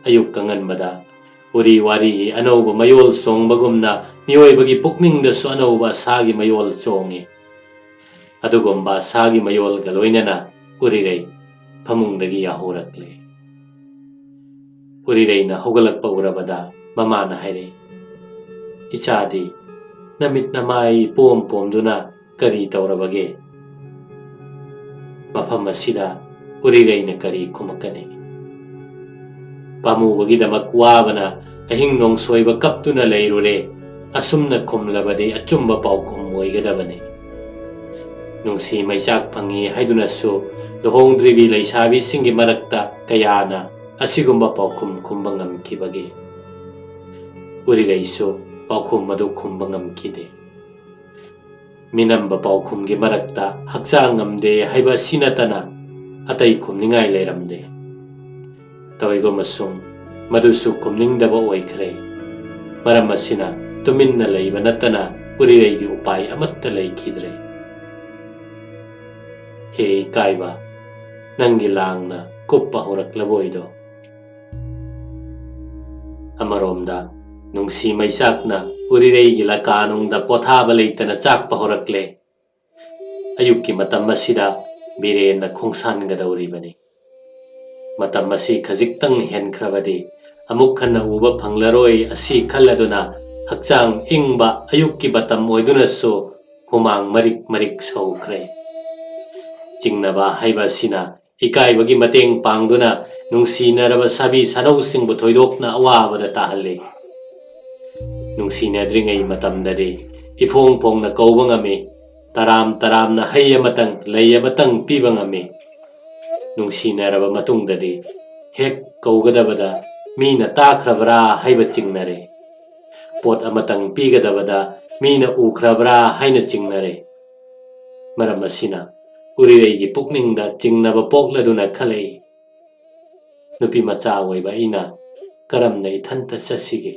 ꯑꯌꯨꯛ ꯑꯉꯟꯕꯗ ꯎꯔꯤ ꯋꯥꯔꯤꯒꯤ ꯑꯅꯧꯕ ꯃꯌꯣꯜ ꯆꯣꯡꯕꯒꯨꯝꯅ ꯃꯤꯑꯣꯏꯕꯒꯤ ꯄꯨꯛꯅꯤꯡꯗꯁꯨ ꯑꯅꯧꯕ ꯑꯁꯥꯒꯤ ꯃꯌꯣꯜ ꯆꯣꯡꯉꯤ꯫ ꯑꯗꯨꯒꯨꯝꯕ ꯑꯁꯥꯒꯤ ꯃꯌꯣꯜꯒ ꯂꯣꯏꯅꯅ ꯎꯔꯤꯔꯩ ꯐꯃꯨꯡꯗꯒꯤ ꯌꯥꯍꯧꯔꯛꯂꯦ꯫ ꯎꯔꯤꯔꯩꯅ ꯍꯧꯒꯠꯂꯛꯄ ꯎꯔꯕꯗ ꯃꯃꯥꯅ ꯍꯥꯏꯔꯛꯏ, "ꯏꯆꯥꯗꯤ ꯅꯃꯤꯠ ꯅꯃꯥꯏ ꯏꯄꯣꯝ ꯄꯣꯝꯗꯨꯅ ꯀꯔꯤ ꯇꯧꯔꯕꯒꯦ?" ꯃꯐꯝ ꯑꯁꯤꯗ ꯎꯔꯤꯔꯩꯅ ꯀꯔꯤ ꯈꯨꯝꯃꯛꯀꯅꯤ? ꯄꯥꯝꯃꯨꯕꯒꯤꯗꯃꯛ ꯋꯥꯕꯅ ꯑꯍꯤꯡ ꯅꯣꯡꯁꯣꯏꯕ ꯀꯞꯇꯨꯅ ꯂꯩꯔꯨꯔꯦ꯫ ꯑꯁꯨꯝꯅ ꯈꯨꯝꯂꯕꯗꯤ ꯑꯆꯨꯝꯕ ꯄꯥꯎꯈꯨꯝ ꯑꯣꯏꯒꯗꯕꯅꯤ꯫ ꯅꯨꯡꯁꯤ ꯃꯩꯆꯥꯛ ꯐꯪꯉꯤ ꯍꯥꯏꯗꯨꯅꯁꯨ ꯂꯨꯍꯣꯡꯗ꯭ꯔꯤꯕꯤ ꯂꯩꯁꯥꯕꯤꯁꯤꯡꯒꯤ ꯃꯔꯛꯇ ꯀꯌꯥꯅ ꯑꯁꯤꯒꯨꯝꯕ ꯄꯥꯎꯈꯨꯝ ꯈꯨꯝꯕ ꯉꯝꯈꯤꯕꯒꯦ? ꯎꯔꯤꯔꯩꯁꯨ ꯄꯥꯎꯈꯨꯝ ꯑꯗꯨ ꯈꯨꯝꯕ ꯉꯝꯈꯤꯗꯦ꯫ ꯃꯤꯅꯝꯕ ꯄꯥꯎꯈꯨꯝꯒꯤ ꯃꯔꯛꯇ ꯍꯛꯆꯥꯡ ꯉꯝꯗꯦ ꯍꯥꯏꯕ ꯑꯁꯤ ꯅꯠꯇꯅ ꯑꯇꯩ ꯈꯨꯝꯅꯤꯡꯉꯥꯏ ꯂꯩꯔꯝꯗꯦ꯫ ꯇꯧꯏꯒꯨꯝꯕꯁꯨꯡ ꯃꯗꯨꯁꯨ ꯈꯨꯝꯅꯤꯡꯗꯕ ꯑꯣꯏꯈ꯭ꯔꯦ꯫ ꯃꯔꯝ ꯑꯁꯤꯅ ꯇꯨꯃꯤꯟꯅ ꯂꯩꯕ ꯅꯠꯇꯅ ꯎꯔꯤꯔꯩꯒꯤ ꯎꯄꯥꯏ ꯑꯃꯠꯇ ꯂꯩꯈꯤꯗ꯭ꯔꯦ꯫ ꯍꯦ ꯏꯀꯥꯏꯕ, ꯅꯪꯒꯤ ꯂꯥꯡꯅ ꯀꯨꯞꯄ ꯍꯧꯔꯛꯂꯕꯣꯏꯗꯣ꯫ ꯑꯃꯔꯣꯝꯗ ꯅꯨꯡꯁꯤ ꯃꯩꯆꯥꯛꯅ ꯎꯔꯤꯔꯩꯒꯤ ꯂꯀꯥꯅꯨꯡꯗ ꯄꯣꯊꯥꯕ ꯂꯩꯇꯅ ꯆꯥꯛꯄ ꯍꯧꯔꯛꯂꯦ꯫ ꯑꯌꯨꯛꯀꯤ ꯃꯇꯝ ꯑꯁꯤꯗ ꯕꯤꯔꯦꯟꯅ ꯈꯣꯡꯁꯥꯟꯒꯗꯧꯔꯤꯕꯅꯤ꯫ ꯃꯇꯝ ꯑꯁꯤ ꯈꯖꯤꯛꯇꯪ ꯍꯦꯟꯈ꯭ꯔꯕꯗꯤ ꯑꯃꯨꯛ ꯍꯟꯅ ꯎꯕ ꯐꯪꯂꯔꯣꯏ, ꯑꯁꯤ ꯈꯜꯂꯗꯨꯅ ꯍꯛꯆꯥꯡ ꯏꯪꯕ ꯑꯌꯨꯛꯀꯤ ꯃꯇꯝ ꯑꯣꯏꯗꯨꯅꯁꯨ ꯍꯨꯃꯥꯡ ꯃꯔꯤꯛ ꯃꯔꯤꯛ ꯁꯧꯈ꯭ꯔꯦ꯫ ꯆꯤꯡꯅꯕ ꯍꯥꯏꯕ ꯑꯁꯤꯅ ꯏꯀꯥꯏꯕꯒꯤ ꯃꯇꯦꯡ ꯄꯥꯡꯗꯨꯅ ꯅꯨꯡꯁꯤꯅꯔꯕ ꯁꯥꯕꯤ ꯁꯥꯅꯧꯁꯤꯡꯕꯨ ꯊꯣꯏꯗꯣꯛꯅ ꯑꯋꯥꯕꯗ ꯇꯥꯍꯜꯂꯤ꯫ ꯅꯨꯡꯁꯤꯅꯗ꯭ꯔꯤꯉꯩ ꯃꯇꯝꯗꯗꯤ ꯏꯐꯣꯡ ꯐꯣꯡꯅ ꯀꯧꯕ ꯉꯝꯃꯤ, ꯇꯔꯥꯝ ꯇꯔꯥꯝꯅ ꯍꯩ ꯑꯃꯇꯪ ꯂꯩ ꯑꯃꯇꯪ ꯄꯤꯕ ꯉꯝꯃꯤ꯫ ꯅꯨꯡꯁꯤꯅꯔꯕ ꯃꯇꯨꯡꯗꯗꯤ ꯍꯦꯛ ꯀꯧꯒꯗꯕꯗ ꯃꯤꯅ ꯇꯥꯈ꯭ꯔꯕ꯭ꯔꯥ ꯍꯥꯏꯕ ꯆꯤꯡꯅꯔꯦ꯫ ꯄꯣꯠ ꯑꯃꯇꯪ ꯄꯤꯒꯗꯕꯗ ꯃꯤꯅ ꯎꯈ꯭ꯔꯕ꯭ꯔꯥ ꯍꯥꯏꯅ ꯆꯤꯡꯅꯔꯦ꯫ ꯃꯔꯝ ꯑꯁꯤꯅ ꯎꯔꯤꯔꯩꯒꯤ ꯄꯨꯛꯅꯤꯡꯗ ꯆꯤꯡꯅꯕ ꯄꯣꯛꯂꯗꯨꯅ ꯈꯜꯂꯛꯏ꯫ ꯅꯨꯄꯤ ꯃꯆꯥ ꯑꯣꯏꯕ ꯑꯩꯅ ꯀꯔꯝꯅ ꯏꯊꯟꯇ ꯆꯠꯁꯤꯒꯦ?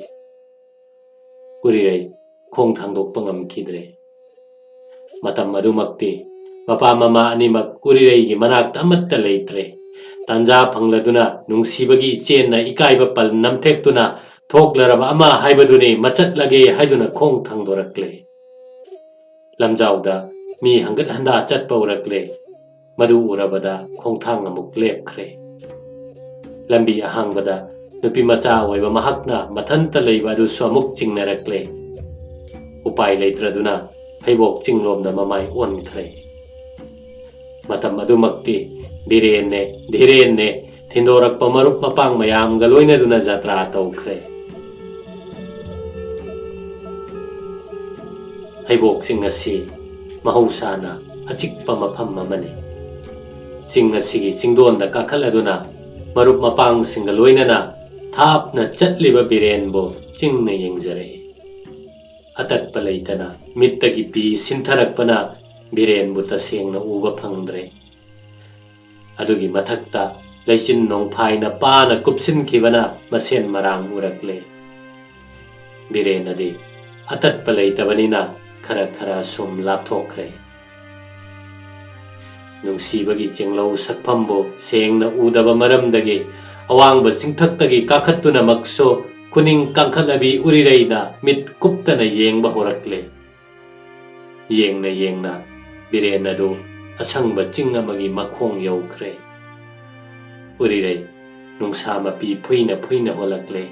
ꯎꯔꯤꯔꯩ ꯈꯣꯡ ꯊꯥꯡꯗꯣꯛꯄ ꯉꯝꯈꯤꯗ꯭ꯔꯦ꯫ ꯃꯇꯝ ꯑꯗꯨꯃꯛꯇꯤ ꯃꯄꯥ ꯃꯃꯥ ꯑꯅꯤꯃꯛ ꯎꯔꯤꯔꯩꯒꯤ ꯃꯅꯥꯛꯇ ꯑꯃꯠꯇ ꯂꯩꯇ꯭ꯔꯦ꯫ ꯇꯥꯟꯖꯥ ꯐꯪꯂꯗꯨꯅ ꯅꯨꯡꯁꯤꯕꯒꯤ ꯏꯆꯦꯟꯅ ꯏꯀꯥꯏꯕ ꯄꯜ ꯅꯝꯊꯦꯛꯇꯨꯅ ꯊꯣꯛꯂꯔꯕ ꯑꯃ ꯍꯥꯏꯕꯗꯨꯅꯤ, ꯃꯆꯠꯂꯒꯦ ꯍꯥꯏꯗꯨꯅ ꯈꯣꯡ ꯊꯥꯡꯗꯣꯔꯛꯂꯦ꯫ ꯂꯝꯖꯥꯎꯗ ꯃꯤ ꯍꯪꯒꯠ ꯍꯟꯗꯥ ꯆꯠꯄ ꯎꯔꯛꯂꯦ꯫ ꯃꯗꯨ ꯎꯔꯕꯗ ꯈꯣꯡꯊꯥꯡ ꯑꯃꯨꯛ ꯂꯦꯞꯈ꯭ꯔꯦ꯫ ꯂꯝꯕꯤ ꯑꯍꯥꯡꯕꯗ ꯅꯨꯄꯤ ꯃꯆꯥ ꯑꯣꯏꯕ ꯃꯍꯥꯛꯅ ꯃꯊꯟꯇ ꯂꯩꯕ ꯑꯗꯨꯁꯨ ꯑꯃꯨꯛ ꯆꯤꯡꯅꯔꯛꯂꯦ꯫ ꯎꯄꯥꯏ ꯂꯩꯇ꯭ꯔꯗꯨꯅ ꯍꯩꯕꯣꯛ ꯆꯤꯡꯂꯣꯝꯗ ꯃꯃꯥꯏ ꯑꯣꯟꯈ꯭ꯔꯦ꯫ ꯃꯇꯝ ꯑꯗꯨꯃꯛꯇꯤ ꯕꯤꯔꯦꯟꯅꯦ, ꯙꯤꯔꯦꯟꯅꯦ, ꯊꯤꯟꯗꯣꯔꯛꯄ ꯃꯔꯨꯞ ꯃꯄꯥꯡ ꯃꯌꯥꯝꯒ ꯂꯣꯏꯅꯗꯨꯅ ꯖꯇ꯭ꯔꯥ ꯇꯧꯈ꯭ꯔꯦ꯫ ꯍꯩꯕꯣꯛ ꯆꯤꯡ ꯑꯁꯤ ꯃꯍꯧꯁꯥꯅ ꯑꯆꯤꯛꯄ ꯃꯐꯝ ꯑꯃꯅꯤ꯫ ꯆꯤꯡ ꯑꯁꯤꯒꯤ ꯆꯤꯡꯗꯣꯟꯗ ꯀꯥꯈꯠꯂꯗꯨꯅ ꯃꯔꯨꯞ ꯃꯄꯥꯡꯁꯤꯡꯒ ꯂꯣꯏꯅꯅ ꯊꯥꯞꯅ ꯆꯠꯂꯤꯕ ꯕꯤꯔꯦꯟꯕꯨ ꯆꯤꯡꯅ ꯌꯦꯡꯖꯔꯛꯏ꯫ ꯑꯇꯠꯄ ꯂꯩꯇꯅ ꯃꯤꯠꯇꯒꯤ ꯄꯤ ꯁꯤꯟꯊꯔꯛꯄꯅ ꯕꯤꯔꯦꯟꯕꯨ ꯇꯁꯦꯡꯅ ꯎꯕ ꯐꯪꯗ꯭ꯔꯦ꯫ ꯑꯗꯨꯒꯤ ꯃꯊꯛꯇ ꯂꯩꯆꯤꯟ ꯅꯣꯡꯐꯥꯏꯅ ꯄꯥꯅ ꯀꯨꯞꯁꯤꯟꯈꯤꯕꯅ ꯃꯁꯦꯟ ꯃꯔꯥꯡ ꯎꯔꯛꯂꯦ꯫ ꯕꯤꯔꯦꯟ ꯑꯗꯤ ꯑꯇꯠꯄ ꯂꯩꯇꯕꯅꯤꯅ ꯈꯔ ꯈꯔ ꯁꯨꯝ ꯂꯥꯞꯊꯣꯛꯈ꯭ꯔꯦ꯫ ꯅꯨꯡꯁꯤꯕꯒꯤ ꯆꯦꯡꯂꯧ ꯁꯛꯐꯝꯕꯨ ꯁꯦꯡꯅ ꯎꯗꯕ ꯃꯔꯝꯗꯒꯤ ꯑꯋꯥꯡꯕ ꯆꯤꯡꯊꯛꯇꯒꯤ ꯀꯥꯈꯠꯇꯨꯅꯃꯛꯁꯨ ꯈꯨꯅꯤꯡ ꯀꯥꯡꯈꯠꯂꯕꯤ ꯎꯔꯤꯔꯩꯅ ꯃꯤꯠ ꯀꯨꯞꯇꯅ ꯌꯦꯡꯕ ꯍꯧꯔꯛꯂꯦ꯫ ꯌꯦꯡꯅ ꯌꯦꯡꯅ ꯕꯤꯔꯦꯟ ꯑꯗꯨ ꯑꯁꯪꯕ ꯆꯤꯡ ꯑꯃꯒꯤ ꯃꯈꯣꯡ ꯌꯧꯈ꯭ꯔꯦ꯫ ꯎꯔꯤꯔꯩ ꯅꯨꯡꯁꯥ ꯃꯄꯤ ꯐꯨꯏꯅ ꯐꯨꯏꯅ ꯍꯣꯜꯂꯛꯂꯦ꯫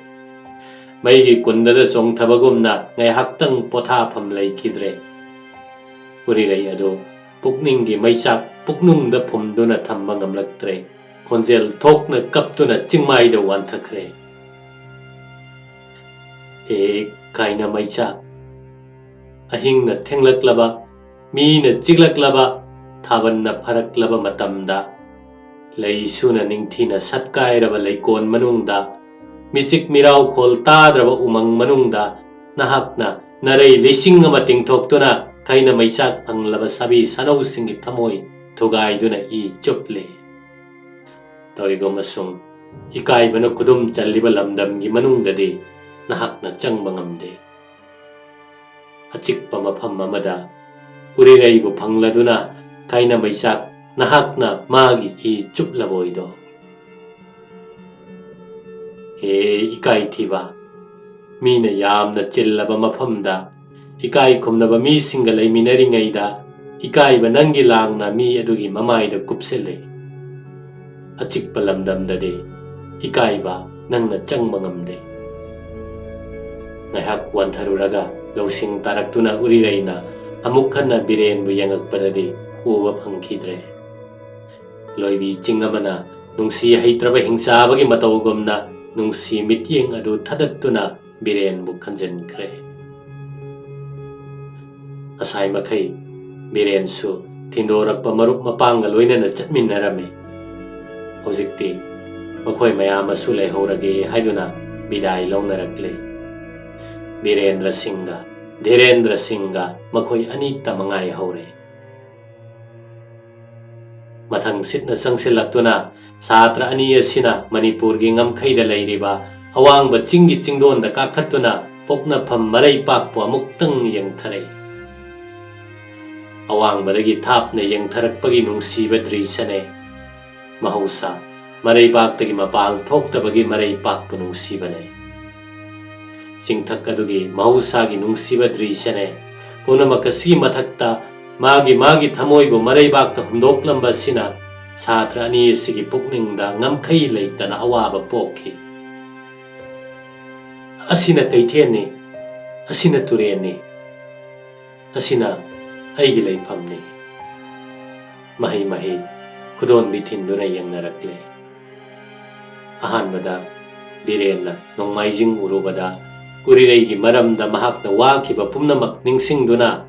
ꯃꯩꯒꯤ ꯀꯨꯟꯗꯗ ꯆꯣꯡꯊꯕꯒꯨꯝꯅ ꯉꯥꯏꯍꯥꯛꯇꯪ ꯄꯣꯊꯥꯐꯝ ꯂꯩꯈꯤꯗ꯭ꯔꯦ꯫ ꯎꯔꯤꯔꯩ ꯑꯗꯨ ꯄꯨꯛꯅꯤꯡꯒꯤ ꯃꯩꯆꯥꯛ ꯄꯨꯛꯅꯨꯡꯗ ꯐꯨꯝꯗꯨꯅ ꯊꯝꯕ ꯉꯝꯂꯛꯇ꯭ꯔꯦ꯫ ꯈꯣꯟꯖꯦꯜ ꯊꯣꯛꯅ ꯀꯞꯇꯨꯅ ꯆꯤꯡꯃꯥꯏꯗ ꯋꯥꯟꯊꯈ꯭ꯔꯦ꯫ "ꯍꯦ ꯀꯥꯏꯅ ꯃꯩꯆꯥꯛ, ꯑꯍꯤꯡꯅ ꯊꯦꯡꯂꯛꯂꯕ, ꯃꯤꯅ ꯆꯤꯛꯂꯛꯂꯕ, ꯊꯥꯕꯜꯅ ꯐꯔꯛꯂꯕ ꯃꯇꯝꯗ, ꯂꯩꯁꯨꯅ ꯅꯤꯡꯊꯤꯅ ꯁꯠꯀꯥꯏꯔꯕ ꯂꯩꯀꯣꯜ ꯃꯅꯨꯡꯗ, ꯃꯤꯆꯤꯛ ꯃꯤꯔꯥꯎꯈꯣꯜ ꯇꯥꯗ꯭ꯔꯕ ꯎꯃꯪ ꯃꯅꯨꯡꯗ, ꯅꯍꯥꯛꯅ ꯅꯔꯩ ꯂꯤꯁꯤꯡ ꯑꯃ ꯇꯤꯡꯊꯣꯛꯇꯨꯅ ꯀꯥꯏꯅ ꯃꯩꯆꯥꯛ ꯐꯪꯂꯕ ꯁꯥꯕꯤ ꯁꯥꯅꯧꯁꯤꯡꯒꯤ ꯊꯃꯣꯏ ꯊꯨꯒꯥꯏꯗꯨꯅ ꯏ ꯆꯨꯞꯂꯤ꯫ ꯇꯧꯏꯒꯨꯝ ꯑꯁꯨꯝ ꯏꯀꯥꯏꯕꯅ ꯈꯨꯗꯨꯝ ꯆꯜꯂꯤꯕ ꯂꯝꯗꯝꯒꯤ ꯃꯅꯨꯡꯗꯗꯤ ꯅꯍꯥꯛꯅ ꯆꯪꯕ ꯉꯝꯗꯦ꯫ ꯑꯆꯤꯛꯄ ꯃꯐꯝ ꯑꯃꯗ ꯎꯔꯤꯔꯩꯕꯨ ꯐꯪꯂꯗꯨꯅ ꯀꯥꯏꯅ ꯃꯩꯆꯥꯛ ꯅꯍꯥꯛꯅ ꯃꯥꯒꯤ ꯏ ꯆꯨꯞꯂꯕꯣꯏꯗꯣ꯫ ꯍꯦ ꯏꯀꯥꯏꯊꯤꯕ, ꯃꯤꯅ ꯌꯥꯝꯅ ꯆꯤꯜꯂꯕ ꯃꯐꯝꯗ ꯏꯀꯥꯏ ꯈꯨꯝꯅꯕ ꯃꯤꯁꯤꯡꯒ ꯂꯩꯃꯤꯟꯅꯔꯤꯉꯩꯗ ꯏꯀꯥꯏꯕ ꯅꯪꯒꯤ ꯂꯥꯡꯅ ꯃꯤ ꯑꯗꯨꯒꯤ ꯃꯃꯥꯏꯗ ꯀꯨꯞꯁꯤꯜꯂꯤ꯫ ꯑꯆꯤꯛꯄ ꯂꯝꯗꯝꯗꯗꯤ ꯏꯀꯥꯏꯕ ꯅꯪꯅ ꯆꯪꯕ ꯉꯝꯗꯦ꯫ ꯉꯥꯏꯍꯥꯛ ꯋꯥꯟꯊꯔꯨꯔꯒ ꯂꯧꯁꯤꯡ ꯇꯥꯔꯛꯇꯨꯅ ꯎꯔꯤꯔꯩꯅ ꯑꯃꯨꯛ ꯍꯟꯅ ꯕꯤꯔꯦꯟꯕꯨ ꯌꯦꯡꯉꯛꯄꯗꯗꯤ ꯎꯕ ꯐꯪꯈꯤꯗ꯭ꯔꯦ꯫ ꯂꯣꯏꯕꯤ ꯆꯤꯡ ꯑꯃꯅ ꯅꯨꯡꯁꯤ ꯍꯩꯇ꯭ꯔꯕ ꯍꯤꯡꯆꯥꯕꯒꯤ ꯃꯇꯧꯒꯨꯝꯅ ꯅꯨꯡꯁꯤ ꯃꯤꯠꯌꯦꯡ ꯑꯗꯨ ꯊꯗꯠꯇꯨꯅ ꯕꯤꯔꯦꯟꯕꯨ ꯈꯟꯖꯤꯟꯈ꯭ꯔꯦ꯫ ꯉꯁꯥꯏ ꯃꯈꯩ ꯕꯤꯔꯦꯟꯁꯨ ꯊꯤꯟꯗꯣꯔꯛꯄ ꯃꯔꯨꯞ ꯃꯄꯥꯡꯒ ꯂꯣꯏꯅꯅ ꯆꯠꯃꯤꯟꯅꯔꯝꯃꯤ꯫ ꯍꯧꯖꯤꯛꯇꯤ ꯃꯈꯣꯏ ꯃꯌꯥꯝ ꯑꯁꯨ ꯂꯩꯍꯧꯔꯒꯦ ꯍꯥꯏꯗꯨꯅ ꯕꯤꯗꯥꯏ ꯂꯧꯅꯔꯛꯂꯦ꯫ ꯕꯤꯔꯦꯟꯗ꯭ꯔ ꯁꯤꯡꯒ ꯙꯤꯔꯦꯟꯗ꯭ꯔ ꯁꯤꯡꯒ ꯃꯈꯣꯏ ꯑꯅꯤꯇ ꯃꯉꯥꯏ ꯍꯧꯔꯦ꯫ ꯃꯊꯪ ꯁꯤꯠꯅ ꯆꯪꯁꯤꯜꯂꯛꯇꯨꯅ ꯁꯥꯇ꯭ꯔ ꯑꯅꯤ ꯑꯁꯤꯅ ꯃꯅꯤꯄꯨꯔꯒꯤ ꯉꯝꯈꯩꯗ ꯂꯩꯔꯤꯕ ꯑꯋꯥꯡꯕ ꯆꯤꯡꯒꯤ ꯆꯤꯡꯗꯣꯟꯗ ꯀꯥꯈꯠꯇꯨꯅ ꯄꯣꯛꯅꯐꯝ ꯃꯔꯩ ꯄꯥꯛꯄꯨ ꯑꯃꯨꯛꯇꯪ ꯌꯦꯡꯊꯔꯛꯏ꯫ ꯑꯋꯥꯡꯕꯗꯒꯤ ꯊꯥꯞꯅ ꯌꯦꯡꯊꯔꯛꯄꯒꯤ ꯅꯨꯡꯁꯤꯕ ꯗ꯭ꯔꯤꯁ꯭ꯌꯅꯦ꯫ ꯃꯍꯧꯁꯥ, ꯃꯔꯩꯕꯥꯛꯇꯒꯤ ꯃꯄꯥꯜ ꯊꯣꯛꯇꯕꯒꯤ ꯃꯔꯩꯄꯥꯛꯄꯨ ꯅꯨꯡꯁꯤꯕꯅꯦ꯫ ꯆꯤꯡꯊꯛ ꯑꯗꯨꯒꯤ ꯃꯍꯧꯁꯥꯒꯤ ꯅꯨꯡꯁꯤꯕ ꯗ꯭ꯔꯤꯁ꯭ꯌꯅꯦ꯫ ꯄꯨꯝꯅꯃꯛ ꯑꯁꯤꯒꯤ ꯃꯊꯛꯇ ꯃꯥꯒꯤ ꯃꯥꯒꯤ ꯊꯃꯣꯏꯕꯨ ꯃꯔꯩꯕꯥꯛꯇ ꯍꯨꯟꯗꯣꯛꯂꯝꯕ ꯑꯁꯤꯅ ꯁꯥꯇ꯭ꯔ ꯑꯅꯤ ꯑꯁꯤꯒꯤ ꯄꯨꯛꯅꯤꯡꯗ ꯉꯝꯈꯩ ꯂꯩꯇꯅ ꯑꯋꯥꯕ ꯄꯣꯛꯈꯤ꯫ "ꯑꯁꯤꯅ ꯀꯩꯊꯦꯜꯅꯤ, ꯑꯁꯤꯅ ꯇꯨꯔꯦꯜꯅꯤ, ꯑꯁꯤꯅ ꯑꯩꯒꯤ ꯂꯩꯐꯝꯅꯤ"꯫ ꯃꯍꯩ ꯃꯍꯩ ꯈꯨꯗꯣꯟꯕꯤ ꯊꯤꯟꯗꯨꯅ ꯌꯦꯡꯅꯔꯛꯂꯦ꯫ ꯑꯍꯥꯟꯕꯗ ꯕꯤꯔꯦꯟꯅ ꯅꯣꯡꯃꯥꯏꯖꯤꯡ ꯎꯔꯨꯕꯗ ꯎꯔꯤꯔꯩꯒꯤ ꯃꯔꯝꯗ ꯃꯍꯥꯛꯅ ꯋꯥꯈꯤꯕ ꯄꯨꯝꯅꯃꯛ ꯅꯤꯡꯁꯤꯡꯗꯨꯅ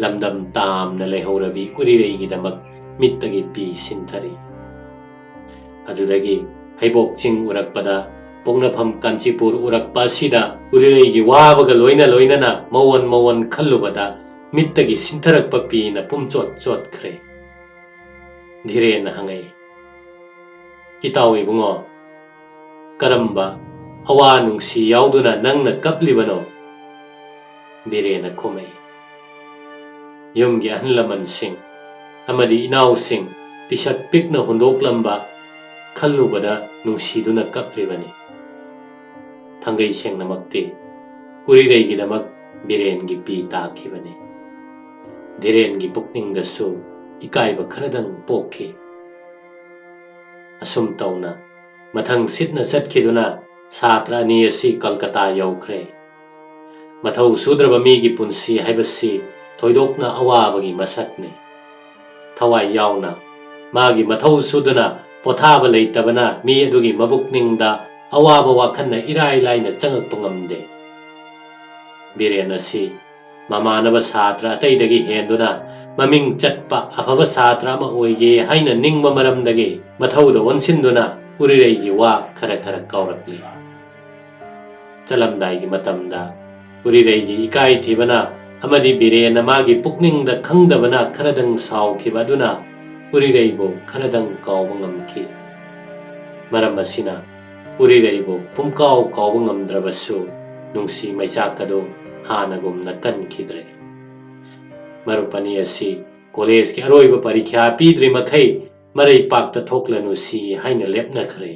ꯂꯝꯗꯝ ꯇꯥꯝꯅ ꯂꯩꯍꯧꯔꯕꯤ ꯎꯔꯤꯔꯩꯒꯤꯗꯃꯛ ꯃꯤꯠꯇꯒꯤ ꯄꯤ ꯁꯤꯟꯊꯔꯤ꯫ ꯑꯗꯨꯗꯒꯤ ꯍꯩꯕꯣꯛ ꯆꯤꯡ ꯎꯔꯛꯄꯗ, ꯄꯣꯛꯅꯐꯝ ꯀꯥꯟꯆꯤꯄꯨꯔ ꯎꯔꯛꯄ ꯑꯁꯤꯗ ꯎꯔꯤꯔꯩꯒꯤ ꯋꯥꯕꯒ ꯂꯣꯏꯅ ꯂꯣꯏꯅꯅ ꯃꯋꯣꯟ ꯃꯋꯣꯟ ꯈꯜꯂꯨꯕꯗ ꯃꯤꯠꯇꯒꯤ ꯁꯤꯟꯊꯔꯛꯄ ꯄꯤꯅ ꯄꯨꯝꯆꯣꯠ ꯆꯣꯠꯈ꯭ꯔꯦ꯫ ꯙꯤꯔꯦꯟꯅ ꯍꯪꯉꯛꯏ, "ꯏꯇꯥꯎ ꯏꯕꯨꯡꯉꯣ, ꯀꯔꯝꯕ ꯑꯋꯥ ꯅꯨꯡꯁꯤ ꯌꯥꯎꯗꯨꯅ ꯅꯪꯅ ꯀꯞꯂꯤꯕꯅꯣ?" ꯕꯤꯔꯦꯟꯅ ꯈꯨꯝꯃꯛꯏ, "ꯌꯨꯝꯒꯤ ꯑꯍꯜ ꯂꯃꯟꯁꯤꯡ ꯑꯃꯗꯤ ꯏꯅꯥꯎꯁꯤꯡ ꯄꯤꯁꯛ ꯄꯤꯛꯅ ꯍꯨꯟꯗꯣꯛꯂꯝꯕ ꯈꯜꯂꯨꯕꯗ ꯅꯨꯡꯁꯤꯗꯨꯅ ꯀꯞꯂꯤꯕꯅꯤ"꯫ ꯊꯥꯡꯒꯩ ꯁꯦꯡꯅꯃꯛꯇꯤ ꯎꯔꯤꯔꯩꯒꯤꯗꯃꯛ ꯕꯤꯔꯦꯟꯒꯤ ꯄꯤ ꯇꯥꯈꯤꯕꯅꯤ꯫ ꯙꯤꯔꯦꯟꯒꯤ ꯄꯨꯛꯅꯤꯡꯗꯁꯨ ꯏꯀꯥꯏꯕ ꯈꯔꯗꯪ ꯄꯣꯛꯈꯤ꯫ ꯑꯁꯨꯝ ꯇꯧꯅ ꯃꯊꯪ ꯁꯤꯠꯅ ꯆꯠꯈꯤꯗꯨꯅ ꯁꯥꯇ꯭ꯔ ꯑꯅꯤ ꯑꯁꯤ ꯀꯜꯀꯇꯥ ꯌꯧꯈ꯭ꯔꯦ꯫ ꯃꯊꯧ ꯁꯨꯗ꯭ꯔꯕ ꯃꯤꯒꯤ ꯄꯨꯟꯁꯤ ꯍꯥꯏꯕꯁꯤ ꯊꯣꯏꯗꯣꯛꯅ ꯑꯋꯥꯕꯒꯤ ꯃꯁꯛꯅꯤ꯫ ꯊꯋꯥꯏ ꯌꯥꯎꯅ ꯃꯥꯒꯤ ꯃꯊꯧ ꯁꯨꯗꯨꯅ ꯄꯣꯊꯥꯕ ꯂꯩꯇꯕꯅ ꯃꯤ ꯑꯗꯨꯒꯤ ꯃꯕꯨꯛꯅꯤꯡꯗ ꯑꯋꯥꯕ ꯋꯥꯈꯜꯅ ꯏꯔꯥꯏ ꯂꯥꯏꯅ ꯆꯪꯉꯛꯄ ꯉꯝꯗꯦ꯫ ꯕꯤꯔꯦꯟ ꯑꯁꯤ ꯃꯃꯥꯟꯅꯕ ꯁꯥꯇ꯭ꯔ ꯑꯇꯩꯗꯒꯤ ꯍꯦꯟꯗꯨꯅ ꯃꯃꯤꯡ ꯆꯠꯄ ꯑꯐꯕ ꯁꯥꯇ꯭ꯔ ꯑꯃ ꯑꯣꯏꯒꯦ ꯍꯥꯏꯅ ꯅꯤꯡꯕ ꯃꯔꯝꯗꯒꯤ ꯃꯊꯧꯗ ꯑꯣꯟꯁꯤꯟꯗꯨꯅ ꯎꯔꯤꯔꯩꯒꯤ ꯋꯥ ꯈꯔ ꯈꯔ ꯀꯥꯎꯔꯛꯂꯤ꯫ ꯆꯠꯂꯝꯗꯥꯏꯒꯤ ꯃꯇꯝꯗ ꯎꯔꯤꯔꯩꯒꯤ ꯏꯀꯥꯏ ꯊꯤꯕꯅ ꯑꯃꯗꯤ ꯕꯤꯔꯦꯟꯅ ꯃꯥꯒꯤ ꯄꯨꯛꯅꯤꯡꯗ ꯈꯪꯗꯕꯅ ꯈꯔꯗꯪ ꯁꯥꯎꯈꯤꯕ ꯑꯗꯨꯅ ꯎꯔꯤꯔꯩꯕꯨ ꯈꯔꯗꯪ ꯀꯥꯎꯕ ꯉꯝꯈꯤ꯫ ꯃꯔꯝ ꯑꯁꯤꯅ ꯎꯔꯤꯔꯩꯕꯨ ꯄꯨꯝꯀꯥꯎ ꯀꯥꯎꯕ ꯉꯝꯗ꯭ꯔꯕꯁꯨ ꯅꯨꯡꯁꯤ ꯃꯩꯆꯥꯛ ꯑꯗꯨ ꯍꯥꯟꯅꯒꯨꯝꯅ ꯀꯟꯈꯤꯗ꯭ꯔꯦ꯫ ꯃꯔꯨꯞ ꯑꯅꯤ ꯑꯁꯤ ꯀꯣꯂꯦꯖꯀꯤ ꯑꯔꯣꯏꯕ ꯄꯔꯤꯈ꯭ꯌꯥ ꯄꯤꯗ꯭ꯔꯤ ꯃꯈꯩ ꯃꯔꯩ ꯄꯥꯛꯇ ꯊꯣꯛꯂꯅꯨ ꯁꯤ ꯍꯥꯏꯅ ꯂꯦꯞꯅꯈ꯭ꯔꯦ꯫